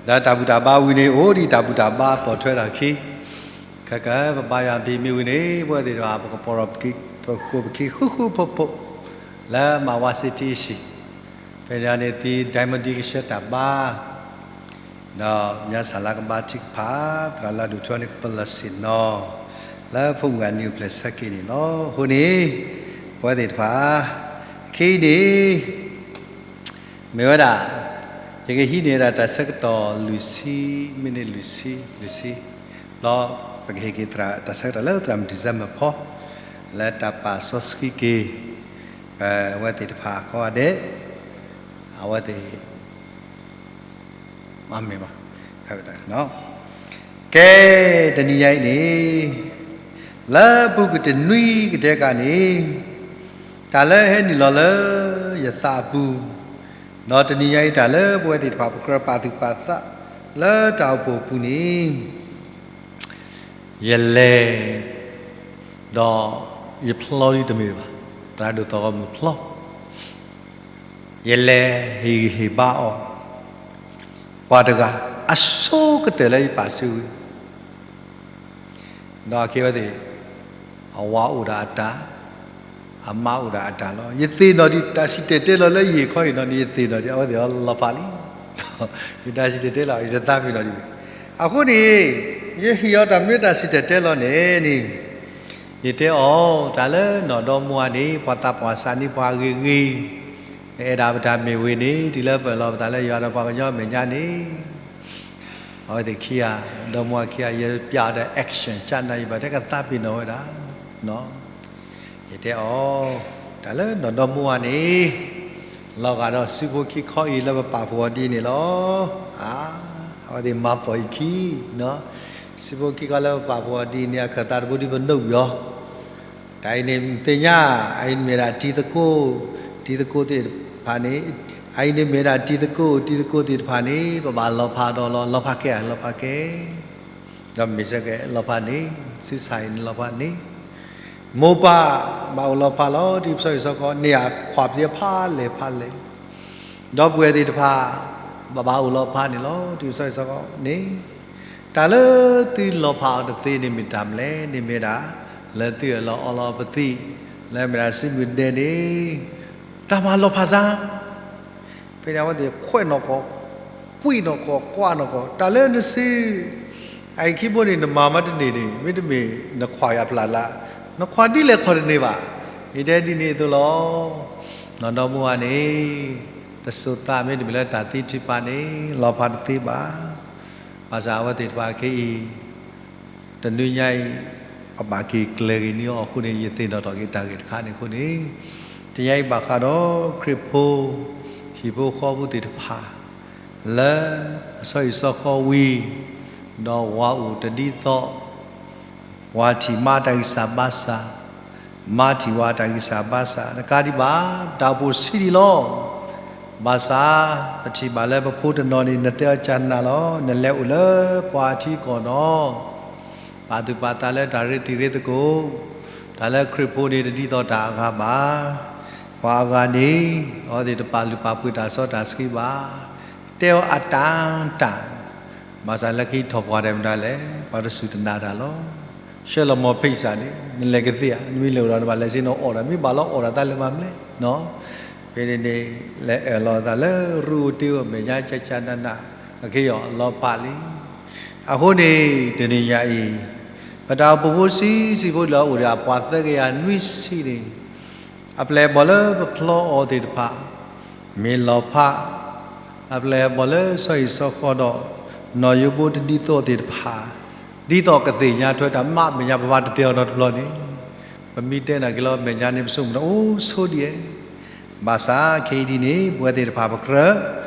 ဒီးတၢ်ဘူၣ်တၢ်ဘါဝံၤန့ၣ် အိၣ်ဒံးတၢ်ဘူၣ်တၢ်ဘါပိာ်ထွဲထီၣ်အခံ, ခဲက ပဘါယွၤဖံးမ့ၢ်ဝံၤန့ၣ် ပဝဲသ့ၣ်တဖၣ် ပကပီၢ်ထီၣ်ပကိးပခံဃုဃုဖိဖိ လၢမၤဝါစ့ထံအဟံၣ်, ဖဲန့ၣ်န့ၣ် သံ diamond ကဆှၢတၢ်ဘါ ဒီးညါစၢ်လၢကဘါထုကဖၣ် သရၣ်လၢဒိၣ်ထူန့ၣ် ကပလီၢ်ဆ့ၣ်နီၤ လၢဖိမုၣ်အနံၣ်အိၣ်ဖျဲၣ်ဆၢက့ၤန့ၣ်လီၤ. အဃိန့ၣ် ပဝဲသ့ၣ်တဖၣ် ခဲအံၤန့ၣ် မ့ၢ်ဝဲဒၣ် ယကဟံးန့ၢ်ဒၣ်တၢ်ဆၢကတီၢ်လွံၢ်ဆံ မ့ၢ်န့ၢ်လွံၢ်ဆံ လွံၢ်ဆံ, ဒီးပကဟ့ၣ်က့ၤတၢ်ဆၢကတီၢ်လၢသရၣ်မုၣ် December ဖီ လၢတၢ်ပာ်စီဆှံက့ၤ ပဝဲသ့ၣ်တဖၣ်ကိးဂၤဒဲး, အဝဲသ့ၣ် မ့ၢ်မး ကဲ တနံၤညါအံၤန့ၣ် လၢပူၤကွံာ်တနွံကတဲကးန့ၣ် တၢ်လၢဟဲနုာ်လီၤလၢယသးအပူၤ, ဒီးတနံၤညါအံၤတၢ်လၢပဝဲသ့ၣ်တဖၣ် ပကြၢးပာ်သူၣ်ပာ်သး လၢတၢ်အိၣ်ဖှိၣ်အပူၤန့ၣ် ယလဲၤ ဒီးယဖျီဒ်တမ့ၢ်ဘၣ်, သရၣ်ဒိၣ်သီၣ်ဂီၢ်မုၢ်ဖျီ ယလဲၤဟ့ၣ်ဂံၢ်ဟ့ၣ်ဘါအီၤ, ပှၤတဂၤ အဆိကတၢၢ်လၢယပာ်စုဝံၤ ဒီးအခ့အဝဲသ့ၣ် အဝၤအိၣ်ဒၣ်အတၢ်, အမါအိၣ်ဒၣ်အတၢ်လီၤ. ယသ့ၣ်နီၣ်ဒံးတၢ်စံၣ်တဲၤတဲလီၤလၢယဟ့ၣ်ခီအံၤနီၣ်န့ၣ် ယသ့ၣ်နီၣ်ဒံး အဝဲသ့ၣ်အီၤလီၤဖးလံ. ယတၢ်စံၣ်တဲၤတဲလီၤ ယတသးပ့ၤနီၣ်ဒံးဘၣ်. အဃိန့ၣ် ယဟ့ၣ်အီၤတၢ်မနုၤတၢ်စံၣ်တဲၤတဲလီၤန့ၣ်န့ၣ် ယတဲအီၤ တၢ်လၢနီၢ်ဒီမါဝၤန့ၣ် ပှၤသးပှၢ်စးန့ၢ်ပှၤအဂ့ၤဂ့ၤ, အဲၣ်ဒၣ်ပတၢ်မ့ၢ်ဝံၤန့ၣ် တုၤလၢပအၢၣ်လီၤပသးလၢယွၤဒီးပှၤကညီအမဲာ်ညါန့ၣ် အဝဲသ့ၣ်ခံဂၤ, ဒီမါဝၤခံဂၤ ယပျးအီၤဒီး action ကနၣ် ယဘၣ်တဲကသးပ့ၤနီၣ်ဝဲဒၣ်. ယတဲအီၤ, တၢ်လၢနီၢ်ဒီမါဝၤန့ၣ် လီၤဂာ်ဒီးစုဖိခံခီအံၤလၢပပာ်ဖှိၣ်အီၤဒ်န့ၣ်လီၤ. အါ, အဝဲသ့ၣ်မၤပိာ်အံၤခံ, စုဖိခံခီလၢပပာ်ဖှိၣ်အီၤဒ်န့ၣ် အခၢၣ်သးတဘိဒ်ပနိးကွံာ်အီၤ တၢ်အံၤန့ၣ် သ့ၣ်ညါ, အအံၤမ့ၢ်ဒၣ်တံၤသကိး, တံၤသကိးသ့ၣ်တဖၣ်န့ၣ်, အအံၤန့ၣ်မ့ၢ်ဒၣ်တံၤသကိး, တံၤသကိးသ့ၣ်တဖၣ်န့ၣ် ပဘၣ်လီၤဖးဒီးလီၤ, လီၤဖးကဲ, လီၤဖးကဲ, ဒီးမ့ၢ်စ့ၢ်ကီးလီၤဖးန့ၣ်, ဆူစ့ၢ်ကီးန့ၣ်လီၤဖးန့ၣ်, မိၢ်ပၢ်ဘၣ်အိၣ်လီၤဖးလီၤ. တုၤပစီဆှံကတီၢ်န့ၣ် အခွါပသ့ၣ်ဖးလဲၢ်ဖးလဲၢ်, ဒီပုၢ်ဝဲၢ်သ့ၣ်တဖၣ် ဘၣ်ဘၣ်အိၣ်လီၤဖးန့ၣ်လီၤ. တုၤပစီဆှံကတီၢ်န့ၣ် တၢ်လၢသုလီၤဖးအီၤတသ့န့ၣ်မ့ၢ်တၢ်မနုၤလဲၣ်န့ၣ် မ့ၢ်ဒၣ် လၢသုအၢၣ်လီၤအီလီၤပသံး, လၢမ့ၢ်ဒၣ်စုမုၢ်ဒဲန့ၣ် တၢ်မၤလီၤဖးစါ, ဖဲန့ၣ်အဝဲသ့ၣ်ခွဲးနီၢ်ကီၢ်, ကွံာ်နီၢ်ကီၢ်, ကွၢ်နီၢ်ကီၢ်, တၢ်လၢနစု အအံၤခံဘိန့ၣ် နမၤမၤတန့ၢ်န့ၣ် မ့တမ့ၢ်နခွါယၤဖျါလၢ်, နခွါဒ်လဲၣ်ခီတန့ၢ်ဘၣ်. ယတဲဒ်န့ၣ်အသိးလီၤ. နီၢ်ဒီမါဝၤန့ၣ် တစိၤသးမ့တမ့ၢ်လၢတၢ်သံထုးဖးန့ၣ် လီၤဖးတသ့ဘၣ်. ဘၣ်ဆၣ်အဝဲသ့ၣ်တဖၣ်ခဲအံၤ တနွံညါအံၤ အဘၣ်က့ၤကျဲၤဂ့ၤန့ၢ်အီၤအဃိန့ၣ် ယသ့ၣ်နီၣ်ထီၣ်က့ၤတၢ်ဂ့ၢ်တခါန့ၣ်အဃိန့ၣ် တနံၤညါအံၤဘၣ်ဃးဒီးခရံာ်ဖိ ဟံၣ်ဖိဃီဖိသ့ၣ်တဖၣ် လၢအဆီဟံၣ်ဆီဃီဝံၤ ဒီးဝၤအိၣ်တဒ်သိး ဝၤထံၣ်မါတၢ်ဂံၢ်စၢ်ဘါစၢ်, မါထံၣ်ဝၤတၢ်ဂံၢ်စၢ်ဘါစၢ်, တကးဒံးဘၣ် ပတၢ်အိၣ်ဖှိၣ်ဆံးဒံးလီၤ. ဘၣ်ဆၣ် ပထံၣ်ဘၣ်လၢပဖိတနီၤန့ၣ် နတဲအီၤကနၣ်လီၤ, နလဲၤအိၣ်လၢပှၤထံကီၢ်နီၤ ပာ်သူၣ်ပာ်သးလၢတၢ်ရ့တံၤရ့သကိး, တၢ်လၢခရံာ်ဖိန့ၣ် တဒ်သိးတၢ်အဂၤဘၣ်. ပှၤအဂၤန့ၣ် အဝဲသ့ၣ်တပာ်လုၢ်ပာ်ပှ့ၤတၢ်စီတၢ်ဆှံဘၣ်. တဲအီၤအတၢ်တၢ်, ဘၣ်ဆၣ်လၢခံထီၣ်ပှၤဒဲးမတၤလဲၣ်, ပှၤတစူၢ်တနာ်တၢ်လီၤ. ဆှၢလီၤမီၤဖံးစၢ်န့ၣ် နလဲၤကသ့ဧါ, နမ့ၢ်လဲၤအိၣ်ဒီးနဘၣ်လဲၤစ့ၢ်နီၤအီၣ်ဒီး မ့ၢ်ဘၣ်လီၤအီၣ်ဒီးတၢ်လၢမၤမလဲၣ်နီၤ ဖဲန့ၣ်န့ၣ် လဲၤအၢၣ်လီၤသးလၢရူအိၣ်တ့အိၣ်မဲာ်ညါကၠၢ်ကၠၢ်နးနး, အက့ၢ်အီၤလီၤဖးလံ. အဃိန့ၣ် တနံၤညါအံၤ ပတၢ်အိၣ်ဖှိၣ်ဖိဆံးဆံးဖိလၢအအိၣ်ဒီးအပှၤသၢကယၤနွံဆံန့ၣ် အပျဲၢ်အဘီၣ်လၢပဖျီအီၤသ့ၣ်တဖၣ် မ့ၢ်လီၤဖး, အပျဲၢ်အဘီၣ်လၢဆီဟံၣ်ဆီဃီဒီး နီၢ်ယိဘိတဒ်သိးသ့ၣ်တဖၣ် ဒ်သိးကသ့ၣ်ညါထွဲတၢ်မးမဲာ်ညါ ပဘၣ်တတဲအီၤနီတဘျီန့ၣ် ပမ့ၢ်တဲနာ်က့ၤလီၤ မဲာ်ညါန့ၣ် ပဆိကမိၣ်တၢ်အိၣ်ဆိဒ်အံၤ. ဘၣ်ဆၣ်ခဲအံၤဒ်န့ၣ် ပဝဲသ့ၣ်တဖၣ်ပကြၢး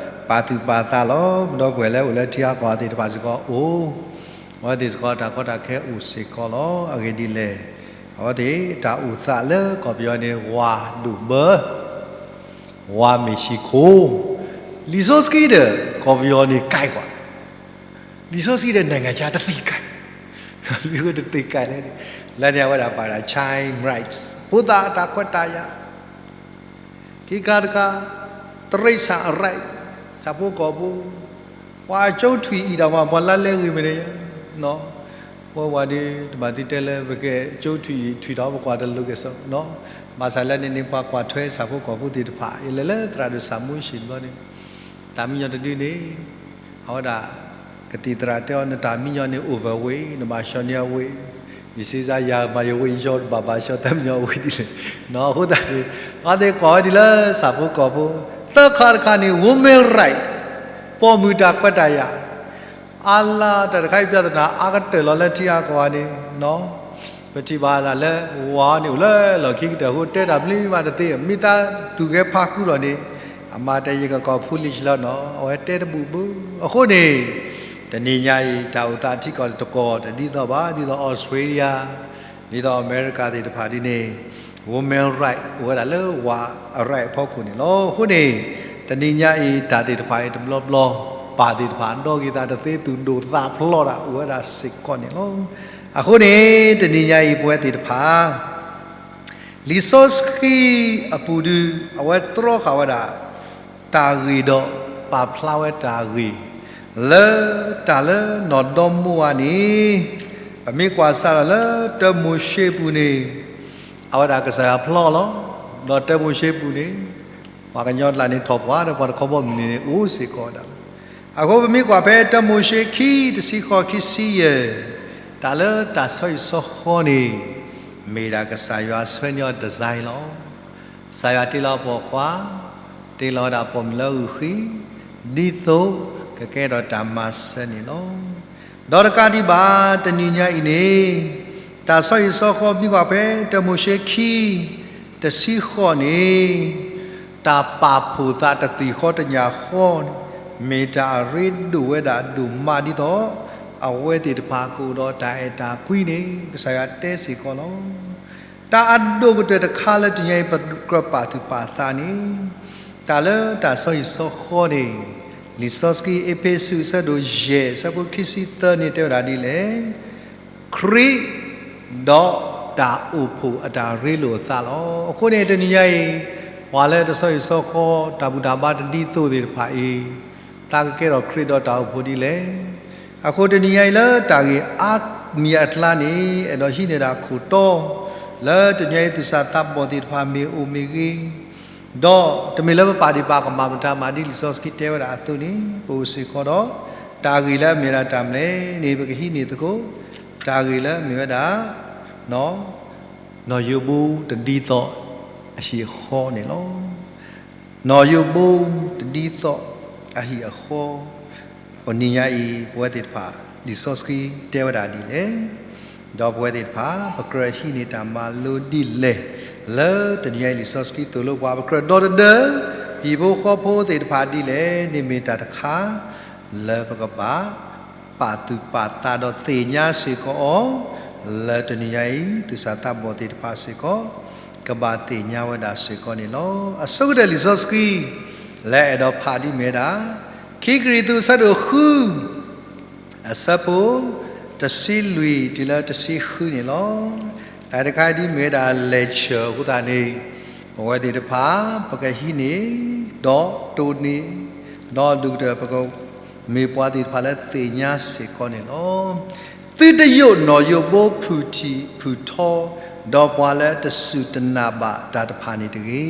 ပာ်သူၣ်ပာ်သးလီၤ. ပဒီပုၢ်ဝဲၢ်လၢအိၣ်လၢထံဂၤကီၢ်ဂၤသ့ၣ်တဖၣ်စ့ၢ်ကီးအိၣ်, အဝဲသ့ၣ်စ့ၢ်ကီးတၢ်ကီတၢ်ခဲအိၣ်စ့ၢ်ကီးလီၤ. အဂ့ၢ်ဒ်လဲၣ်, အဝဲသ့ၣ်တၢ်အိၣ်သးလၢကီၢ်ပယီၤန့ၣ် ဝၤဒိၣ်ဘၢ ဝၤမ့ၢ်ဆံးခိၣ်, လံာ်စီဆှံဒီး ကီၢ်ပယီၤန့ၣ်ကဲကွၢ်, လံာ်စီဆှံဒီး နိုင်ငံခြား တသ့ၣ်ကဲ, လံာ်တသ့ၣ်ကဲလဲၣ်န့ၣ်, လၢန့ၣ်အဝဲဒၣ်ပာ်ဒၣ် child rights ဖိသၣ်အတၢ်ခွဲးတၢ်ယာ်, ခံခါတခါ တိရစ္ဆာန်အရေး, ဆၣ်ဖိကီၢ်ဖိ, ပှၤ ပှၤကၠိထွံၣ်အံၤတၢ်မၤ ပှၤလၢလဲဂ့ၤမ့ၢ်န့ၣ်, ပဝဲပှၤဒုး တဘၣ်သ့တဲလၢ ပကဲကၠိထွံၣ်အံၤထွံၣ်ထီၣ် ပကွၢ်တလိၤက့ၤစိ, ဘၣ်ဆၣ်လၢန့ၣ်န့ၣ် ပှၤကွၢ်ထွဲဆၣ်ဖိကီၢ်ဖိသ့ၣ်တဖၣ် ယလဲၤလၢသရၣ်ဒိၣ်စၢ်မိၤၡ့ဘျီန့ၣ်, တၢ်မံညီၤတဒုန့ၣ် အဝဲဒၣ် ကသံၣ်သရၣ်တဲအီၤ နတၢ်မံညီၤန့ၣ် overweight နဘၣ်ဆှီန့ၢ်အ weight, ယစ့စါယၤမၤယ weight ယဆှီတဘၣ်ဘၣ်ဆှီတၢ်မံညီၤ weight ဒ်လဲၣ်, အဃိသတးန့ၣ် အဝဲသ့ၣ်ကွၢ်ဝဲဒ်လၢဆၣ်ဖိကီၢ်ဖိ, သၢခါတခါန့ၣ် women right ပိာ်မုၣ်တၢ်ခွဲးတၢ်ယာ်, အါလါတၢ်တခါအံၤ ပြဿနာအါကတၢၢ်လီၤလၢထံအါကီၢ်န့ၣ်, ပထံၣ်ဘၣ်ဒၣ်လၢ ဝၤန့ၣ်အိၣ်လၢလီၢ်ခံကတၢၢ်အဃိ တဲတၢ်ဘျ့ဘၣ်တသ့, မ့ၢ်တၢ်သူၣ်ဂဲၤဖးကူဒီးန့ၣ်, အမၤတဲယကကိး foolish လီၤနီၤ, အဝဲတဲတဘူၣ်ဘၣ်. အဃိန့ၣ် တနံၤညါအံၤ တၢ်အိၣ်သးထံကီၢ်တကီၢ်တဒ်သိးဘၣ်, ဒ်သိး Australia ဒ်သိးအမဲရကၤသ့ၣ်တဖၣ်ဒ်န့ၣ် women right အိၣ်ဝဲဒၣ်လၢဝၤအ right အဖီခိၣ်န့ၣ်လီၤ. အဃိန့ၣ် တနံၤညါအံၤ တၢ်သ့ၣ်တဖၣ်အံၤတဘျီဘျီ ပၢ်သ့ၣ်တဖၣ်ဒီဂ့ၤသးတသ့ သူၣ်ဒိၣ်သးဖျိးတၢ်အိၣ်ဝဲဒၣ်စ့ၢ်ကီးန့ၣ်လီၤ. အဃိန့ၣ် တနံၤညါအံၤပဝဲသ့ၣ်တဖၣ် လံာ်စီဆှံအပူၤဒုး အဝဲတြီဃာ်ဝဲဒၣ် တၢ်ဂ့ၢ်ဒီးပာ်ဖျါဝဲတၢ်ဂ့ၢ် လၢတၢ်လၢနီၢ်ဒီမိၢ်ဝၤန့ၣ်, ပမ့ၢ်ကွၢ်စးထီၣ်လၢတၢမိၤၡ့ပူၤန့ၣ်, အဝဲဒၣ်ကစၢ်ယွၤဖျီလီၤ. ဒီးတၢမိၤၡ့ပူၤန့ၣ် ပှၤကညီတလၢန့ၣ်ထီၣ်ပှၤဒီးပှၤတခီဘီမုၢ်န့ၣ်န့ၣ် အိၣ်စ့ၢ်ကီးဝဲဒၣ်လီၤ. အဃိပမ့ၢ်ကွၢ်ဖဲတၢမိၤၡ့ခံ တဆံဃိး ခံဆံယဲၢ်, တၢ်လၢတၢ်ဆီဟံၣ်ဆီဃီန့ၣ် မ့ၢ်ဒၣ်ကစၢ်ယွၤဆှၢန့ၢ်အီၤ design လီၤ. ကစၢ်ယွၤတ့လီၤပိာ်ခွါ, တ့လီၤဝဲဒၣ်ပိာ်မုၣ်လၢအဂုာ်ဃံ, ဒ်သိးကကဲထီၣ်တၢ်မၤစၢၤန့ၣ်လီၤ. ဒီးတကးဒံးဘၣ် တနံၤညါအံၤန့ၣ် တၢ်ဆီဟံၣ်ဆီဃီမ့ၢ်ကွၢ်ဖဲတၢမိၤၡ့ခံ တဆံဃိးန့ၣ်, တၢ်ပာ်ဖှိၣ်သးတသွံၣ်ဃီတညၣ်ဃီန့ၣ် မ့ၢ်တၢ်အရ့ဒိၣ်ဝဲဒၣ်ဒိၣ်မးဒ်သိး အဝဲသ့ၣ်တဖၣ်ကအိၣ်ဒီးတၢ်အဲၣ်တၢ်ကွံန့ၣ် ကစၢ်ယွၤတဲစ့ၢ်ကီးလီၤ. တၢ်အဒိၣ်ကတၢၢ်တခါလၢတနံၤညါအံၤပကြၢးပာ်သူၣ်ပာ်သးန့ၣ်, တၢ်လၢတၢ်ဆီဟံၣ်ဆီဃီန့ၣ်, လံာ်စီဆှံအ့းဖ့းစူးအဆၢဒိၣ်ယဲၢ် အဆၢဖိခံဆံသၢန့ၣ်တဲဝဲဒၣ်ဒ်လဲၣ်, ခရံာ်ဒီးတၢ်အိၣ်ဖှိၣ်အတၢ်ရ့လိာ်အသးလီၤ. အဃိန့ၣ် တနံၤညါအံၤ ပှၤလၢတဆီဟံၣ်ဆီဃီ တၢ်ဘူၣ်တၢ်ဘါတဒ်သိးသ့ၣ်တဖၣ်အံၤ, သးကကဲထီၣ်ခရံာ်ဒီးတၢ်အိၣ်ဖှိၣ်ဒ်လဲၣ်. အဃိတနံၤညါအံၤလၢတၢ်ဂ့ၢ်အါမံၤအကျါန့ၣ် အဲၣ်ဒိးဟံးန့ၢ်ဒၣ်ခိၣ်တီ လၢတနံၤညါအံၤသူၣ်စၢ်သးဘီၣ်သ့ၣ်တဖၣ်မ့ၢ်အိၣ်မ့ၢ်ဂ့ၤ, ဒီးတမ့ၢ်လၢပပာ်ဒံးပာ်ကမၣ်မတၤမၤဒ်လံာ်စီဆှံတဲဝဲဒၣ်အသိးန့ၣ် ပအိၣ်စ့ၢ်ကီးဒီး တၢ်ဂ့ၢ်လၢအမ့ၢ်ဝဲဒၣ်တၢ်မနုၤလဲၣ်န့ၣ် ပကဟံးန့ၢ်သကိး တၢ်ဂ့ၢ်လၢအမ့ၢ်ဝဲဒၣ် နီၢ်ယိၤဘိတဒ်သိးအဟံၣ်အဃီန့ၣ်လီၤ. နီၢ်ယိၤဘိတဒ်သိးအဟံၣ်အဃီ, တနံၤညါအံၤ ပဝဲသ့ၣ်တဖၣ် လံာ်စီဆှံတဲဝဲဒၣ်ဒ်လဲၣ်, ဒီးပဝဲသ့ၣ်တဖၣ် ပကြၢးဟံးန့ၢ်တၢ်မၤလိဒ်လဲၣ်, လၢတနံၤညါအံၤလံာ်စီဆှံသိၣ်လိပှၤ ပကြၢးဒီတဒၢ ဟံၣ်ဖိဃီဖိသ့ၣ်တဖၣ်ဒ်လဲၣ်န့ၣ် မ့ၢ်တၢ်တခါ လၢပကဘၣ် ပာ်သူၣ်ပာ်သးဒီးသ့ၣ်ညါစ့ၢ်ကီးအီၤ, လၢတနံၤညါအံၤ သူၣ်စၢ်သးဘီၣ်သ့ၣ်တဖၣ်စ့ၢ်ကီး ကဘၣ်သ့ၣ်ညါဝဲဒၣ်စ့ၢ်ကီးန့ၣ်လီၤ. အဆိကတၢၢ်လံာ်စီဆှံ လၢအဲၣ်ဒိးဖးဒ်မ့ၢ်ဝဲဒၣ် ခံကရံၣ်သူးအဆၢဒိၣ်ဃု အဆၢဖိ တဆံလွံၢ်တုၤလၢတဆံဃုန့ၣ်လီၤ. တၢ်တခါဒ်မ့ၢ်ဝဲဒၣ် lecture အဃိသတးန့ၣ် ပဝဲသ့ၣ်တဖၣ် ပကဟံးန့ၢ် ဒီးတိၢ်န့ၢ် ဒီးဒုးကတၢၢ် ပကမ့ၢ်ပှၤသ့ၣ်တဖၣ်လၢသ့ၣ်ညါစ့ၢ်ကီးန့ၣ်လီၤ. သုတယိးနီၢ်ယိးဘိဖုၣ်ထံၣ်ဖုၣ်ထီ, ဒီးပှၤလၢတစူၢ်တနာ်ဘၣ်တၢ်တဖၣ်န့ၣ်တဂ့ၤ.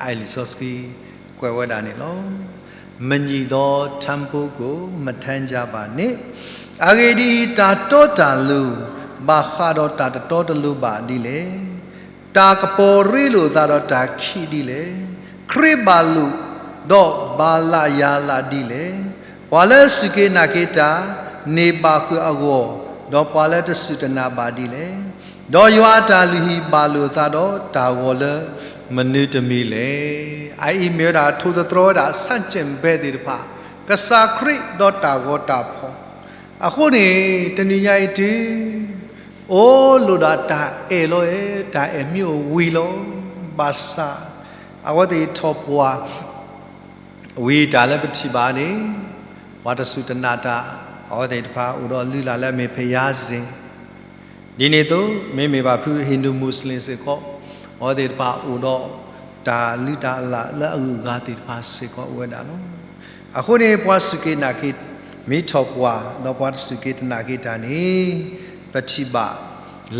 အအံၤလံာ်စီဆှံ ကွဲးဝဲဒၣ်န့ၣ်လီၤ. မညံၣ်ဒီး temple ကို မထမ်းကြပါနှင့်. အဂ့ၢ်ဒ်အံၤ, တၢ်တီတၢ်လိၤ ဘၣ်ဃးဒီးတၢ်တတီတလိၤဘၣ်ဒ်လဲၣ်. တၢ်ကပီၤရ့လိာ်အသးဒီးတၢ်ခံးဒ်လဲၣ်. ခရံာ်ဘၣ်လိာ်ဒီးဘၤလးယၤလးဒ်လဲၣ်. ပှၤလၢအစူၢ်က့ၤနာ်က့ၤတၢ် န့ၢ်ဘၣ်ဃုာ်အဂီၢ်, ဒီးပှၤလၢတစူၢ်တနာ်ဘၣ်ဒ်လဲၣ်. ဒီးယွၤအတၢ်လုၢ်ဟံၣ်ဘၣ်လိာ်အသးဒီးတၢ်ဂီၤလၢမနုၤတမံၤလဲၣ်. အအံၤမ့ၢ်ဝဲဒၣ်ထိၣ်သတြီၤဝဲဒၣ် ဆန့်ကျင်ဘက်သ့ၣ်တဖၣ်, ကစၢ်ခရံာ်ဒီးတၢ်ဂီၤတၢ်ဖီၣ်. အဃိန့ၣ် တနံၤညါအံၤတုၤ အိၣ်လိၣ်ဒၣ်တၢ်အဲၣ်လီၤ, တၢ်အဲၣ်မ့ၢ်အိၣ်ဝံၤလီၤ. ဘၣ်ဆၣ် အဝဲသ့ၣ်ထီၣ်ပှၢ် ဝံၤတၢ်လၢပထံၣ်ဘၣ်န့ၣ် ပှၤတစူၢ်တနာ်တၢ် အဝဲသ့ၣ်တဖၣ်အိၣ်ဒီးလုၢ်လၢ်လၢအမ့ၢ် ဘုရားရှင် ဒ်န့ၣ်အသိး မ့မ့ၢ်ဘၣ်ဖု Hindu Muslim စ့ၢ်ကီး အဝဲသ့ၣ်တဖၣ်အိၣ်ဒီးတၢ်လုၢ်တၢ်လၢ်လၢအဂုၤအဂၤသ့ၣ်တဖၣ်စ့ၢ်ကီးအိၣ်ဝဲဒၣ်လီၤ. အဃိန့ၣ် ပှၤစူၢ်က့ၤနာ်က့ၤ မ့ၢ်ထီၣ်ပှၤ ဒီးပှၤတစူၢ်က့ၤတနာ်က့ၤတၢ်န့ၣ် ပထံၣ်ဘၣ်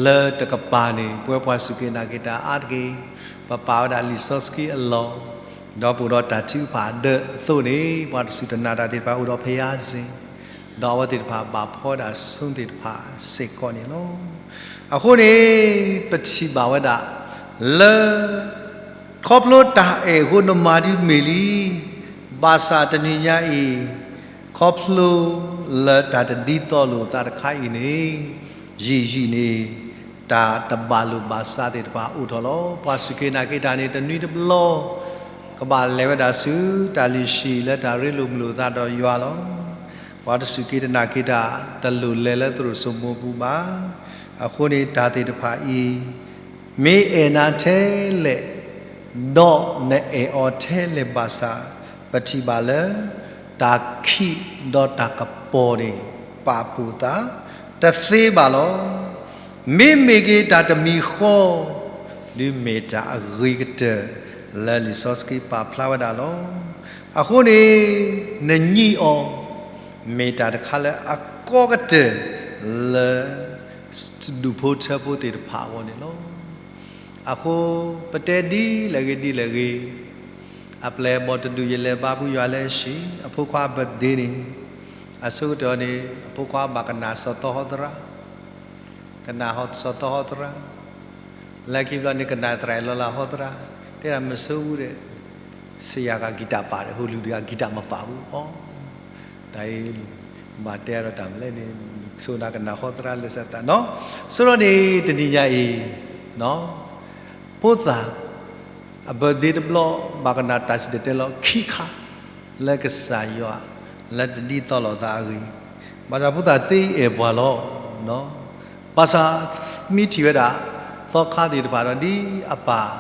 လၢတကပၤန့ၣ် ပဝဲပှၤစူၢ်က့ၤနာ်က့ၤတၢ်အါတက့ၢ် ပပာ်ဝဲဒၣ်လံာ်စီဆှံအလီၢ် ဒီးပအိၣ်ဒီးတၢ်ထုကဖၣ်ဒၢးအသိးန့ၣ် ပှၤတစူၢ်တနာ်တၢ်သ့ၣ်တဖၣ်အိၣ်ဒီးဖယါစ့ၣ် ဒီးအဝဲသ့ၣ်တဖၣ်ဘၣ်ဖှီဝဲဒၣ်ဆူသ့ၣ်တဖၣ်စ့ၢ်ကီးန့ၣ်လီၤ. အဃိန့ၣ် ပထံၣ်ဘၣ်ဝဲဒၣ် လၢ ခီဖျိတၢ်အဲၣ်အဃိနမၤဒုးမ့ၢ်လံ, ဘၣ်ဆၣ်တနံၤညါအံၤ ခီဖျိလၢတၢ်တဒ်သိးလိာ်သးတခါအံၤန့ၣ် ယံာ်ယံာ်န့ၣ် တၢ်တဘၣ်လိာ်ဘၣ်စးသ့ၣ်တဖၣ်အိၣ်ထီၣ်လီၤ. ပှၤစူၢ်က့ၤနာ်က့ၤတၢ်န့ၣ် တနွံတဘျီ ကဘၣ်လဲၤဝဲဒၣ်ဆူတၢ်လုၢ်ဟံၣ်လၢတၢ်ရ့လိာ်မုာ်လိာ်သးဒီးယွၤလီၤ. ပှၤတစူၢ်က့ၤတနာ်က့ၤတၢ် တလိၣ်လဲၤလၢသရိာ်စိမိပူၤဘၣ်. အဃိန့ၣ်တၢ်သ့ၣ်တဖၣ်အံၤ မ့ၢ်အဲၣ်နၤထဲလဲၣ်, ဒီးနအဲၣ်အီၤထဲလဲၣ်ဘၣ်ဆၣ် ပထံၣ်ဘၣ်လၢ တၢ်ခံးဒီးတၢ်ကပီၤန့ၣ် ပာ်ဖှိၣ်သး တသ့ဘၣ်လီၤ. မ့မ့ၢ်က့ၤတၢ်တမံၤဃီ ဒုးမ့ၢ်တၢ်အဂ့ၤကတၢၢ် လၢလံာ်စီဆှံပာ်ဖျါဝဲဒၣ်လီၤ. အဃိန့ၣ် နညံးအီၤ မ့ၢ်တၢ်တခါလၢအကီကတၢၢ် လၢ ဒူၣ်ဖိထၢဖိသ့ၣ်တဖၣ်အဂီၢ်န့ၣ်လီၤ. အဃိ ပတဲဒ်လဲၣ်ဂ့ၤဒ်လဲၣ်ဂ့ၤ, အပျဲၢ်အဘီၣ်တဒူၣ် ယလဲၤဘါဖုယွၤလၢအဟံၣ် အဖိခွါအ birthday န့ၣ်, အဆိကတၢၢ်န့ၣ် အဖိခွါဘၣ်ကနၣ်စီၤသီဟီသရၣ်, ကနၣ်စီၤသီဟီသရၣ်, လၢခံဘျီန့ၣ် ကနၣ်သရၣ်အဲၣ်လီၤလၢဟီသရၣ်, တဲဒၣ်မ့ၢ်ဆိဝံၤဒီး ဆရာက guitar ပာ်ဒီး ဟိလူၤတဂၤ guitar မပာ်ဘူးအီၤ, တၢ်အံၤ ဘၣ်တဲဒီးတၢ်မနုၤလဲၣ်န့ၣ် ဆိနၤကနၣ်ဟီသရၣ်လၢစၢ်သးနီၤ, ဆိဒီးန့ၣ် တနံၤညါအံၤ ဖိသၣ် အ birthday တဘျီ ဘၣ်ကနၣ်တၢ်စံၣ်တဲၤတဲလီၤခံခါ လၢကစၢ်ယွၤ လၢတဒ်သိးလိာ်သးအဂ့ၢ်, ဘၣ်ဆၣ်ဖိသၣ်သ့အဲၣ်ပှၤလီၤ. ဘၣ်ဆၣ်မ့ၢ်ထံၣ်ဝဲဒၣ် သီခါသ့ၣ်တဖၣ်ဒီး ဒ်အပၢ်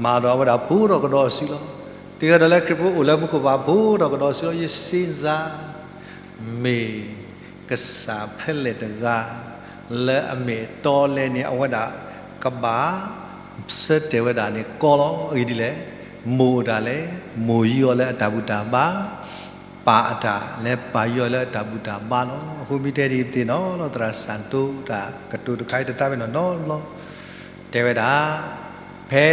မၤဒီးအဝဲဒၣ်ဖိဒီးကဒီးစုလီၤ. တဂၤဒီးလၢခရံာ်ဖိအိၣ်လၢမူခိၣ်ဘၣ်ဖိဒီးကဒီးစုလီၤ. ယစ့စါ မ့ၢ်ကစၢ်ဖဲလဲၣ်တဂၤ လၢအမ့ၢ်အတီလဲၣ်န့ၣ် အဝဲဒၣ်ကဘၣ် ဆၢတဲာ်ဝဲဒၣ်န့ၣ်ကီလီၤ. အဂ့ၢ်ဒ်လဲၣ်, မိၢ်အိၣ်တၢ်လဲၣ်, မိၢ်ယုၢ်အီၤလၢအတၢ်ဘူၣ်တၢ်ဘါ, ပၢ်အတၢ်လဲၤပာ်ယုၢ်အီၤလၢအတၢ်ဘူၣ်တၢ်ဘါလီၤ. အဃိမ့ၢ်တဲဒ်အံၤသ့ၣ်နီၤလီၤ သရၣ်စၢ်တိတၢ်ကတိၤတခါအံၤတသးပ့ၤနီၣ်နီၤလီၤ. တဲဝဲဒၣ် ဖဲ